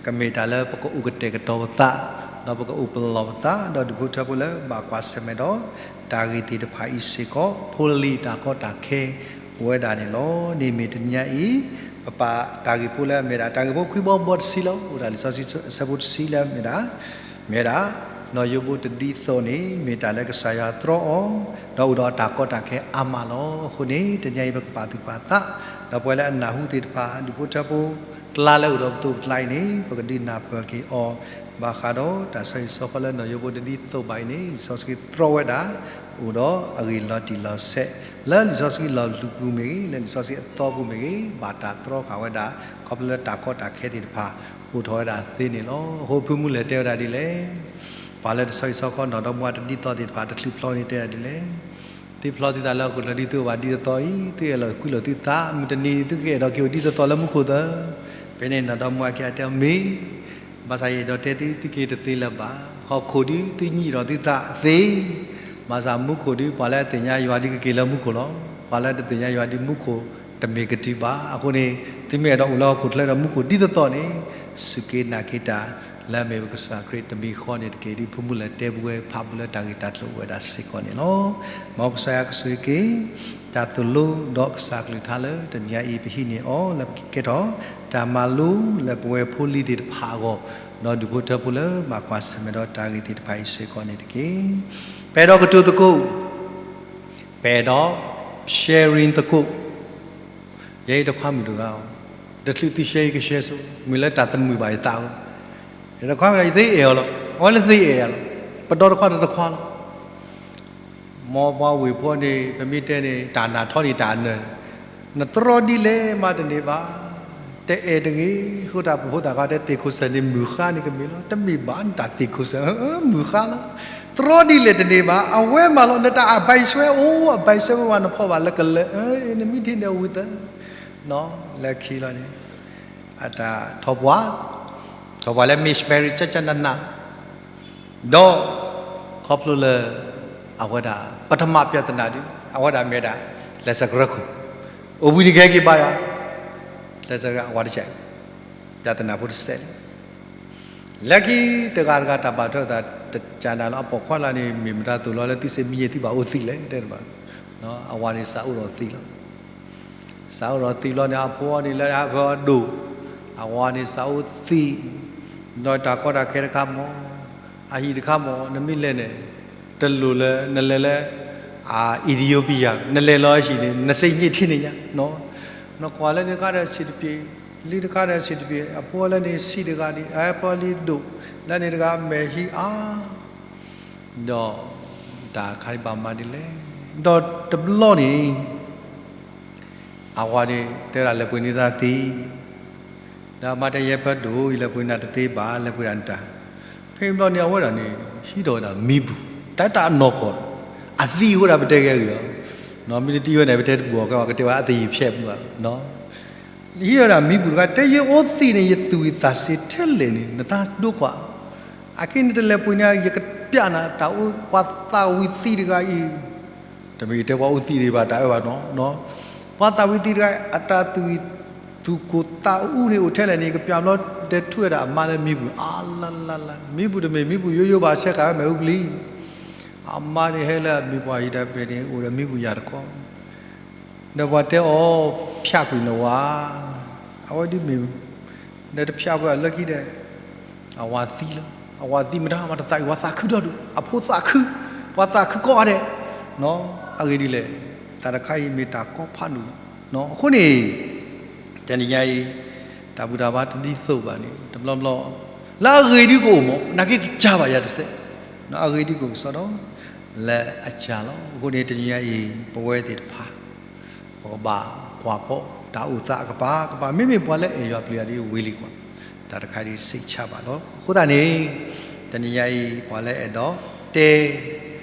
ကမ့ၢ်တၢ်လၢပကအိၣ်ကတဲာ်ကတီၤပသး, ဒီးပကအိၣ်ပလီၢ်ပသး, ဒီးဒူၣ်ဖိထၢဖိလၢဘၣ်ကွၢ်ဆၢၣ်မဲာ်ဒီး တၢ်ဂ့ၢ်သ့ၣ်တဖၣ်အံၤစ့ၢ်ကီး ဖိလံၤတၢ်ကီတၢ်ခဲ အိၣ်ဝဲဒၣ်န့ၣ်လီၤ. န့ၣ်မ့ၢ်တနံၤညါအံၤ ပပာ်တၢ်ဂ့ၢ်ဖိလၢအမ့ၢ်ဒၣ် တၢ်ဂ့ၢ်ဖိခွံဘီဘီတဆံလီၤ. အိၣ်ဒၣ်လံာ်စီဆှံအဆၢဖိတဆံလၢအမ့ၢ်ဒၣ်, မ့ၢ်ဝဲဒၣ် နီၢ်ယိၤဘိတဒ်သိးန့ၣ် မ့ၢ်တၢ်လၢကစၢ်ယွၤတြီအီၤ, ဒီးအိၣ်ဒီးတၢ်ကီတၢ်ခဲအါမးလီၤ. အဃိန့ၣ် တနံၤညါအံၤပကပာ်သူၣ်ပာ်သး, ဒီးပှၤလၢအနၢ်ဟူသ့ၣ်တဖၣ် ဒူၣ်ဖိထၢဖိ ကျါလၢအိၣ်ဒီးပသိးပကျါအံၤန့ၣ် ပကဒုးနၢ်ပၢၢ်က့ၤအီၤ ဘၣ်ဃးဒီးတၢ်ဆီဟံၣ်ဆီဃီလၢနီၢ်ယိၤဘိတဒ်သိးဘၣ်အံၤန့ၣ် လံာ်စီဆှံတြီဝဲဒၣ် အိၣ်ဒီးအဂ့ၢ်လီၤတံၢ်လီၤဆဲး လၢလံာ်စီဆှံလီၤလူၤပူၤမ့ၢ်ဂ့ၤ လၢလံာ်စီဆှံအသီပူၤမ့ၢ်ဂ့ၤ ဘၣ်တၢ်တြီဃာ်ဝဲဒၣ် ခီဖျိလၢတၢ်ကီတၢ်ခဲသ့ၣ်တဖၣ် အိၣ်ထီၣ်ဝဲဒၣ်သ့န့ၣ်လီၤ. အဃိဖုမူလဲၤတဲဝဲဒၣ်ဒ်လဲၣ်, ပှၤလၢတဆီဟံၣ်ဆီဃီနီၢ်ဒီမါဝၤတဒ်သိးသ့ၣ်တဖၣ် တချုးဖျီန့ၣ်တဲဒၣ်ဒ်လဲၣ်, သုဖျီသုသးလၢဟီၣ်ခိၣ်ချၢဒ်သိးဘၣ်ဒ်သိးအံၤ သုအဲၣ်လီၤကွံလီၤသုသး မုၢ်တနံၤသုကအဲၣ်ဒိးက့ၤအိၣ်ဒ်သိးသိးလၢမူခိၣ်သၢ, ဖဲန့ၣ်နီၢ်ဒီမါဝၤက့ၤတဲအီၤမ့ၢ် ဘၣ်ဆၣ်ယအဲၣ်ဒိးတဲသု သုက့ၤတသ့လၢၤဘၣ်. ဟီၣ်ခိၣ်ဒုးသုညံးဒီးသုသးသ့, ဘၣ်ဆၣ်မူခိၣ်ဒုး ပှၤလၢအသ့ၣ်ညါယွၤဒုးကက့ၤလၢမူခိၣ်လီၤ. ပှၤလၢတသ့ၣ်ညါယွၤဒုးမူခိၣ်တမ့ၢ်ကတုၤဘၣ်. အဃိန့ၣ် သုမ့ၢ်အဲၣ်ဒိးအိၣ်လၢဟီၣ်ခိၣ်ချၢဒီးမူခိၣ်ဒ်သိးသိးန့ၣ် စူၢ်က့ၤနာ်က့ၤတၢ် လၢအမ့ၢ်ပကစၢ်ခရံာ်တမံၤဃီန့ၣ်တက့ၢ်. ဒ်ဖုမူလဲၤတဲပဝဲဖးပူၤလၢတၢ်ဂ့ၢ်တၢ်ကျိၤအိၣ်ဝဲဒၣ်စ့ၢ်ကီးန့ၣ်လီၤ. မ်ကစၢ်ယွၤကဆိၣ်ဂ့ၤက့ၤ တၢ်သိၣ်လိဒီးကစၢ်ကလုၢ်ကထါလၢတနံၤညါအံၤ ပဟံးန့ၢ်အီၤလၢပကကဲထီၣ် တၢ်မၤလိလၢပဝဲဖိလံၤသ့ၣ်တဖၣ်အဂီၢ်, ဒီးဒူၣ်ဖိထၢဖိလၢဘၣ်ကွၢ်ဆၢၣ်မဲာ်ဒီးတၢ်ဂ့ၢ်သ့ၣ်တဖၣ်အံၤစ့ၢ်ကီးန့ၣ်တက့ၢ်. ပအဲၣ်ဒိးကတိၤသကိး, ပအဲၣ်ဒိး sharing သကိး, ယဲအံၤတခွါမုၣ်တဂၤ, တချုးသု share ယက share ဆိ, မ့ၢ်လၢတၢ်သးမုာ်ဘၣ်ယသးဧိၤ, ယတခွါမုၣ်တဂၤ ယသ့အဲၣ်အီၤလီၤ, အဝဲလၢသ့အဲၣ်အီၤလီၤ, ပဒီတခွါတတခွါလီၤ. မ်ပှၤဝ့ၢ်ဖိန့ၣ် ပမ့ၢ်တဲန့ၣ် တၢ်နးထီန့ၣ်တၢ်အနၢၤ, နတြီဒ်လဲၣ်မးတန့ၢ်ဘၣ်, တအဲၣ်တဂ့ၤ, ဃိတၢ်ပဖိသၣ်ခါတဲသ့ၣ်ခိၣ်စၢၣ်န့ၣ် မုၢ်ဃါန့ၣ်ကမ့ၢ်လီၤ, တမ့ၢ်ဘၣ်နတၢ်သ့ၣ်ခိၣ်စၢၣ်, မုၢ်ဃါလီၤ, တြီဒ်လဲၣ်တန့ၢ်ဘၣ်, အဝဲမးလီၤ, နတၢ်အဘၢၣ်ဆွဲအိၣ်, အဘၢၣ်ဆွဲဝဲဝဲနဖီၣ်ဘၣ်လၢကလၢၤ, နမ့ၢ်ထံၣ်န့ၣ်အဝံသၢ, လၢခံလီၤန့ၣ် အတၢ်ထီၣ်ပှၢ်, ထီၣ်ပှၢ်လၢ mismarry ကကနန, ဒီး ခီဖျိလၢ အဝဲဒၣ် ပထမ ပြဿနာ ဒုး အဝဲဒၣ်မ့ၢ်ဝဲဒၣ် ကျဲးစၢးကရၢခိၣ်, အိၣ်ဘှံးနံၤကဟဲက့ၤဘါယွၤ, ကျဲးစၢးကရၢအဝၤတကဲး, ပြဿနာဖိတစဲးလံ. လၢခံတဂၤတဂၤတၢ်ဘၣ်ထွဲသး တကနၣ်လၢအပိာ်ခွါလၢန့ၣ် မ့ၢ်မတၤသိၣ်လီၤလၢသုစ့မံယဲၢ်သုဘၣ်အိၣ်သံလဲၣ် တဲတဘၣ်, အဝၤန့ၣ်စးအိၣ်ဒီးသံလီၤ. စးအိၣ်ဒီးသံလီၤန့ၣ် အဖိန့ၣ်လၢအဖၢအဒိၣ်, အဝၤန့ၣ်စးအိၣ်သံ, ဒီးတၢ်ကီတၢ်ခဲတခါမ့ၢ်, အဟံၣ်တခါမ့ၢ် နမ့ၢ်လဲၤန့ၣ်, တလိၣ်လၢနလဲၤလၢ Ethiopia နလဲၤလီၤဟံၣ်န့ၣ် နစ့ညံးထံန့ၣ်ညါ, နကွၢ်လၢန့ၣ်တခါဒီးဆံးတပျ့ၤ, လံတခါဒီးဆံးတပျ့ၤ, အဖိလၢန့ၣ်ဆံးတဂၤဒံး, အဖိလံဒိၣ်, လၢန့ၣ်တဂၤမဲာ်ဟံးအါ ဒီးတၢ်ခါဒံးဘၣ်မၤဒ်လဲၣ်, ဒီးတဘျီန့ၣ် အဝၤန့ၣ် တဲဝဲဒၣ်လဲၤပှ့ၤန့ၢ်သးသံ, ဒီးအမါတဲယဲဖၢဒိၣ် ယလဲၤပှ့ၤနၤတသ့ဘၣ် လဲၤပှ့ၤဒၣ်နတၢ်, ဖဲဘျီန့ၣ် အဝဲဒၣ်န့ၣ် ဟံးထီၣ်ဝဲဒၣ်မံပူၤ, တၢ်တၢ်အနီၢ်ကီၢ်, အသံဝဲဒၣ်ပတဲဂဲၤဂ့ၤလီၤ, မ့ၢ်တတံၢ်ဝဲန့ၣ် ပတဲတဘူၣ်အီၤကဲဝဲ ကတဲဝဲအသယုၢ်ဖျဲးပူၤဘၣ်လီၤ. ဟံးထီၣ်ဝဲဒၣ်မံပူၤတခါ တဲယအိၣ်သံးန့ၣ် ယသူၣ်ဝံၣ်သးစ့ထဲလဲၣ်န့ၣ် နတၢ်ဒိကွၢ်, အခဲအံၤန့ၣ်တလဲၤပှ့ၤန့ၢ် ယကပျးနၤတၢ်အိၣ် ပှၤသးဝံၤသံးတဂၤအံၤ တမ့ၢ်တဲပှၤအိၣ်သံးသ့ၣ်တဖၣ် တၢ်အၢဘၣ်နီၤ, ပှၤသးဝံၤသံးတဂၤ အတၢ်သူၣ်ဝံၣ် သူၣ်ကိၢ်သးအိၣ်န့ၣ်အိၣ်ထဲလဲၣ်န့ၣ် ကပျးဘျီ တဲထွဲဝဲဒၣ်အမါလၢမံပူၤ, အါလါလါလါ မံပူၤတမ့ၢ်မံပူၤယိယိဘၣ် ဆဲးဃာ်ဝဲမ့ၣ်အူပျံၤ, အမါန့ၣ်ဟဲလၢအမံပူၤအဟံၣ်တၢ်ပဲာ်န့ၣ် အိၣ်ဒီးမံပူၤယၤတခီ ဒီးပှၤတဲအီၤ ဖၠးကွံာ်နဝၤ, အဝဲဒ်မ့ၢ် ဒီးတဖၠးကွံာ်အလၢခံဒီး အဝၤသံလီၤ, အဝၤသံမတၤမၤတသးအံၤ ပှၤသးခုဒီဒူၣ်, အဖိသးခု, ပှၤသးခုကိးဂၤဒဲး, အဂ့ၢ်ဒ်လဲၣ်, တၢ်တခါအံၤမ့ၢ်တၢ်ကီဖးဒိၣ်, အဃိန့ၣ် တနံၤညါအံၤ တၢ်ဘူၣ်တၢ်ဘါတဒ်သိးဘၣ်န့ၣ် တဘျီဘျီ လၢအဂ့ၢ်ဒ်ကအိၣ်မး နာ်က့ကစၢ်ဘၣ်ယၤတစဲး, အဂ့ၢ်ဒ်ကအိၣ်ကစီဒီ လၢအစၢ်လီၤ. အဃိန့ၣ် တနံၤညါအံၤ ပဝဲသ့ၣ်တဖၣ် ပကဘၣ်ကွၢ်ကီတၢ်အိၣ်သးအကပၤကပၤ မ့မ့ၢ်ပှၤလၢအဲၣ်ယွၤပျံၤယွၤဒ်ဝံၤလံကွၢ်, တၢ်တခါဒ်စံးဆၢဘၣ်လီၤ. အဃိသတးန့ၣ် တနံၤညါအံၤ ပှၤလၢအဲၣ်ဒိးတဲ ဒီး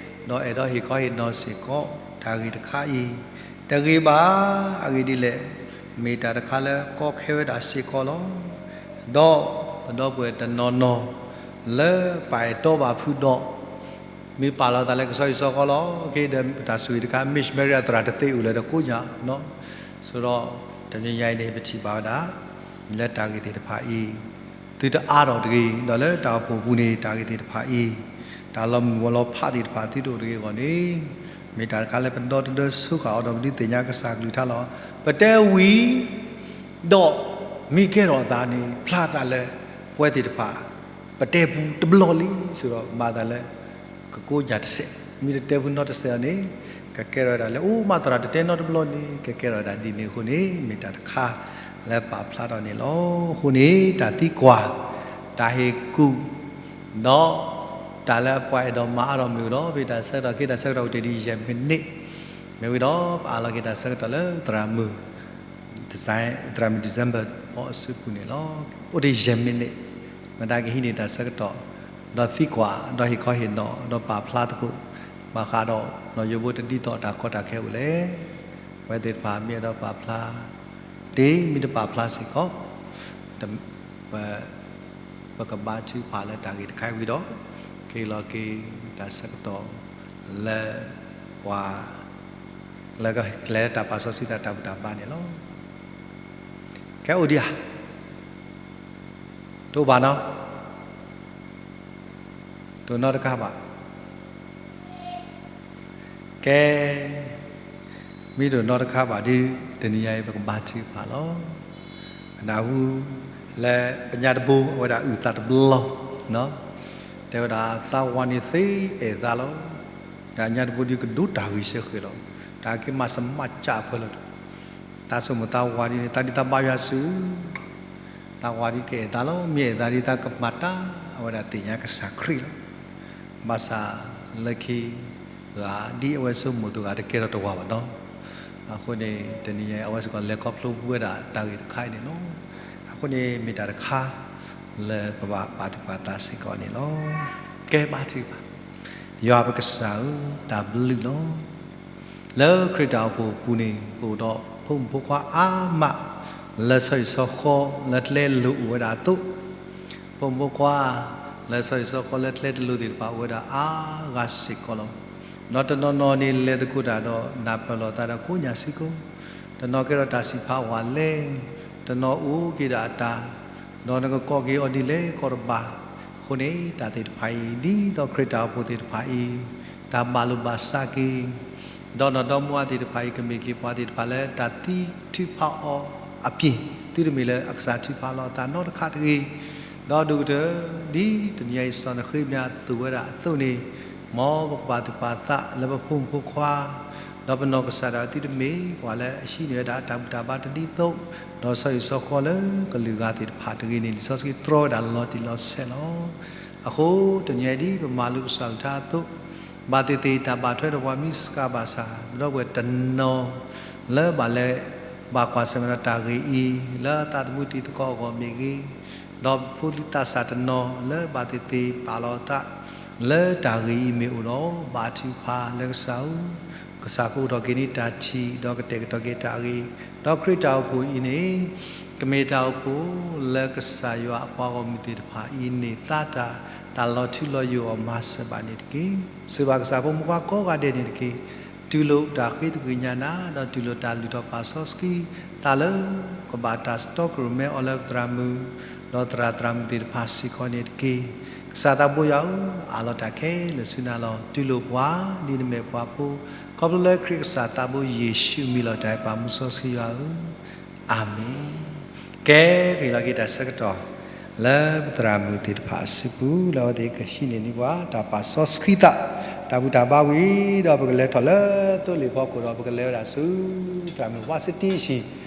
အဲၣ်ဒိးဟ့ၣ်ခီဟ့ၣ်နီၤစ့ၢ်ကီး တၢ်ဂ့ၢ်တခါအံၤ တဂ့ၤဘၣ်. အဂ့ၢ်ဒ်လဲၣ်, မ့ၢ်တၢ်တခါလၢကီခဲဝဲဒၣ်စ့ၢ်ကီးလီၤ. ဒီးပဒီပုၢ်ဝဲၢ်တနီၤနီၤ လၢပအဲၣ်တီဘၣ်ဖုးဒီး မ့ၢ်ပာ်လီၤသးလၢကဆီဟံၣ်ဆီဃီလီၤ. က့ဒီးတၢ်ဆိၣ်ဂ့ၤတခါ Miss Mary အသရၣ်တသ့အိၣ်လၢၤဒီးကိးညါ, ဆိဒီး တနံၤညါအံၤန့ၣ် ပထံၣ်ဘၣ်ဝဲဒၣ် လၢတၢ်ဂ့ၢ်သ့ၣ်တဖၣ်အံၤ သုတအါထီၣ်တဂ့ၤ, ဒီးလၢတၢ်အိၣ်ဖှိၣ်ပူၤန့ၣ် တၢ်ဂ့ၢ်သ့ၣ်တဖၣ်အံၤ တၢ်လီၤမုၢ်လီၤဖးသ့ၣ်တဖၣ် သုတအိၣ်တဂ့ၤအဂီၢ်န့ၣ် မ့ၢ်တၢ်တခါလၢပဒီတဒၢဆိဃာ်အီၤဒီး ပဒုးသ့ၣ်ညါကစၢ်ကလုၢ်ကထါလီၤ. ပတဲဝံၤ ဒီးမ့ၢ်ကဲထီၣ်အသးန့ၣ် ဖျါသးလၢ ပဝဲသ့ၣ်တဖၣ် ပတဲပူၤတဘျီလံ ဆိဒီးမၤသးလၢ ကကိးညါတစဲး, မ့ၢ်တတဲပူၤနီတစဲးအီၤန့ၣ် ကကဲထီၣ်ဝဲဒၣ်လၢ အိၣ်မၤသရၣ်တတဲနီတဘျီန့ၣ် ကကဲထီၣ်ဝဲဒၣ်ဒ်န့ၣ်အဃိန့ၣ် မ့ၢ်တၢ်တခါလၢပာ်ဖျါထီၣ်န့ၣ်လီၤ. အဃိန့ၣ် တၢ်သံကွၢ် တၢ်ဟ့ၣ်ကူၣ် ဒီးတၢ်လၢပှၤအဲၣ်ဒိးမၤအါထီၣ်မ့ၢ်အိၣ်ဒီး ပတၢ်ဆၢကတီၢ် က့တၢ်ဆၢကတီၢ်အိၣ်တ့ၢ်ဒ်ယဲၢ်မံးနံး, မ့ၢ်ဝံၤဒီး ပအးလီၤက့ၤတၢ်ဆၢကတီၢ်လၢသရၣ်မုၣ် သရၣ်မုၣ် December အီၤအစုပူၤန့ၣ်လီၤ. အိၣ်တ့ၢ်ယဲၢ်မံးနံး, မတၤကဟံးန့ၢ်တၢ်ဆၢကတီၢ် ဒီးသံကွၢ် ဒီးဟ့ၣ်ခီဟ့ၣ်နီၤ ဒီးပာ်ဖျါသကိး ဘၣ်ဃးဒီး နီၢ်ယိၤဘိတဒ်သိးတၢ်ကီတၢ်ခဲအိၣ်လဲၣ်. ပဝဲသ့ၣ်တဖၣ်မ့ၢ်အဲၣ်ဒိးပာ်ဖျါ တ့ၢ်မ့ၢ်တပာ်ဖျါစ့ၢ်ကီး ပ ပကဘါထုကဖၣ်လၢတၢ်ဂ့ၢ်တခါအံၤဝံၤဒီး က့ၤလီၤက့ၤတၢ်ဆၢကတီၢ်လၢ ပှၤ လၢကလဲၤတၢ်ပာ်စီဆှံသးတၢ်ဘူၣ်တၢ်ဘါန့ၣ်လီၤ. ကဲအိၣ်ဒံးဧါ, တအိၣ်ဘၣ်နီၤ, တအိၣ်နီတခါဘၣ်. ကဲ မ့ၢ်တအိၣ်နီတခါဘၣ်ဒီး တနံၤညါအံၤ ပကဘါထုကဖၣ်လီၤ. နၢ်ဟူ လၢပညါတဘိ အဝဲဒၣ်အုၣ်သးတဘျီ တဲဝဲဒၣ် သးဝၤန့ၣ်သ့အဲၣ်သးလီၤ. ဒီးညါတဘိဒီးကဒိးတၢ်ဂံၢ်စၢဃဲၤလီၤ. တၢ်က့ၤမၤစၢၤမၤစၢၤအဖၢလီၤ. သးဆိကမိၣ်သးဝၤဒ်န့ၣ် သးဒ်သးဘါယွၤစု သးဝၤဒ်ကအဲၣ်သးလီၤ. မ့ၢ်အဲၣ်သးဒ်သးကမၤတၢ် အဝဲဒၣ်သ့ၣ်ညါကစၢ်ခရံာ်လီၤ. ဘၣ်ဆၣ်လၢခံ ဂၤဒ်အဝဲဆိကမိၣ်တဂၤတကဲထီၣ်တဝၤဘၣ်နီၤ. အဃိန့ၣ် တနံၤညါအံၤ အဝဲစ့ၢ်ကီးလဲၤခီဖျိဝဲဒၣ်တၢ်ဂ့ၢ်တခါအံၤန့ၣ်လီၤ. အဃိန့ၣ် မ့ၢ်တၢ်တခါလၢပဘၣ်ပာ်သူၣ်ပာ်သးစ့ၢ်ကီးန့ၣ်လီၤ. ကဲဘါထုကဖၣ်. ယွၤပကစၢ်ဧၢ, တၢ်ဘျုးလီၤ. လၢခရံာ်တၢ်အိၣ်ဖှိၣ်အပူၤန့ၣ် ပအိၣ်ဒီးဖိမုၣ်ဖိခွါအါမး လၢဆီဟံၣ်ဆီဃီ လၢကျဲလိၤအိၣ်ဝဲဒၣ်အသိး, ဖိမုၣ်ဖိခွါ လၢဆီဟံၣ်ဆီဃီလၢကျဲတလိၤသ့ၣ်တဖၣ်အိၣ်ဝဲဒၣ်အါဂၤစ့ၢ်ကီးလီၤ. ဒီးတနီၤနီၤန့ၣ် လဲၤသကိးတၢ်ဒီး နၢ်ပၢၢ်လိာ်သးဒီးကိးညါစ့ၢ်ကီး, တနီၤကဲထီၣ်တၢ်စံးဖးဝဲလဲၣ်, တနီၤအိၣ်က့ၤဒီးအတၢ်, ဒီးနကကိးက့ၤအီၤဒ်လဲၣ်ကီးတဘၣ်. အဃိန့ၣ် တၢ်သ့ၣ်တဖၣ်အံၤ ဒ်သိးခရံာ်တၢ်အိၣ်ဖှိၣ်သ့ၣ်တဖၣ်အံၤ တၢ်ဘၣ်လိာ်ဘၣ်စးက့ၤ ဒီးနီၢ်ဒီမါဝၤသ့ၣ်တဖၣ်အံၤ ကမ့ၢ်က့ၤပှၤသ့ၣ်တဖၣ်လၢတၢ်သံထုးဖးအီၤ အပျ့ၤ သုတမ့ၢ်လၢအကစၢ်ထုးဖးလီၤအသးနီတခါတဂ့ၤ, ဒီးဒိၣ်ကတၢၢ် ဒ်တနံၤအံၤ စီၤနဃ့ဘနၣ်အသိၣ်ဝဲဒၣ်အသိးန့ၣ်, မ်ပကပာ်သူၣ်ပာ်သးလၢပဖိမုၣ်ဖိခွါ, ဒီးပနီၢ်ကစၢ်ဒၣ်ဝဲသုတမ့ၢ်ပှၤလၢအဟံးန့ၢ်ဝဲဒၣ်တၢ်ဘူၣ်တၢ်ဘါတဒ်သိး, ဒီးဆီဟံၣ်ဆီဃီလၢကလုာ်ဂၤသ့ၣ်တဖၣ်တဂ့ၤန့ၣ် လံာ်စီဆှံတြီဝဲဒၣ်လီၤတံၢ်လီၤဆဲးလီၤ. အဃိတနံၤအံၤဒ်ပမၤလိကစၢ်အကလုၢ်ကထါအသိး, ဘၣ်သ့ၣ်သ့ၣ်တၢ်ဘၣ်ထွဲဒီးပှၤမ့ၢ်စှၤဘၣ်ဆၣ် ပဒီပုၢ်ဝဲၢ်တနီၤ လၢဘၣ်လဲၤ ဘၣ်ကွၢ်ဆၢၣ်မဲာ်ဒီးတၢ်ဂ့ၢ်အံၤ လၢသးသမူတံၤသကိးအဂီၢ်မ့ၢ်ဂ့ၤ, ဒီးဖိသးစၢ်တနီၤလၢဘၣ်သ့ၣ်သ့ၣ်ပာ်လီၤအသး လၢတၢ်ဂ့ၢ်အံၤမ့ၢ်အိၣ်ဒီး ဘါထုကဖၣ်လၢကစၢ်ဧၢ, ကစၢ်ကအိးထီၣ်က့ၤန့ၢ်တၢ်ထံၣ် ဒီးကတဲာ်ကတီၤက့ၤတၢ်ဂ့ၢ်, ဒီးခရံာ်တၢ်အိၣ်ဖှိၣ်အံၤန့ၣ် ကမ့ၢ်တၢ်အိၣ်ဖှိၣ်လၢကစၢ်ယွၤအပှၤဂီၢ်မုၢ်သ့ၣ်တဖၣ်အံၤန့ၣ် သးတၢ်လီၤထူလီၤယိာ်အီၤမၤစၢၤဘၣ်န့ၣ်တက့ၢ်. စံးဘၣ်ကစၢ်ဖိမုၣ်ဖိခွါကိးဂၤဒဲးန့ၣ်တက့ၢ်. တူၢ်လိာ်တၢ်ဃ့သကွံာ်ညါနၤ ဒီးတူၢ်လိာ်တၢ်လုၢ်ထီၣ်ပာ်စီဆှံ တၢ်လၢကဘၣ်တၢ်စတီကရိၣ်မဲအီၤလၢပသရၣ်မုၣ် ဒီးသရၣ်သရၣ်မုၣ်သ့ၣ်တဖၣ်စ့ၢ်ကီးန့ၣ်တက့ၢ်. ကစၢ်သးဘိယွၤဧၢ, အးလီၤတၢ်ခဲလၢာ်ဆူနၤလီၤ. တူၢ်လိာ်ပှၤဒ်နမဲာ်ပှၤဖိ, ခီဖျိလၢခရံာ်ကစၢ်သးဘိယ့ၣ်ၡူးအမံၤလီၤတၢ်အဲၣ်ပာ်မူစီဆှံယွၤဧၢ, အၤမ့ၣ်. ကဲ ပဟ့ၣ်လီၤက့ၤတၢ်ဆၢကတီၢ် လၢပသရၣ်မုၣ်သ့ၣ်တဖၣ်အစုပူၤ လၢအဝဲသ့ၣ်ကဟံးန့ၢ်န့ၢ်ပှၤ တၢ်ပာ်စီဆှံသး တၢ်ဘူၣ်တၢ်ဘါဝံၤဒီး ပကလဲၤထီၣ်လၢသိလ့ၣ်ဖီခိၣ်ဒီး ပကလဲၤဝဲဒၣ်ဆူ သရၣ်မုၣ်ဝါစတံဟံၣ်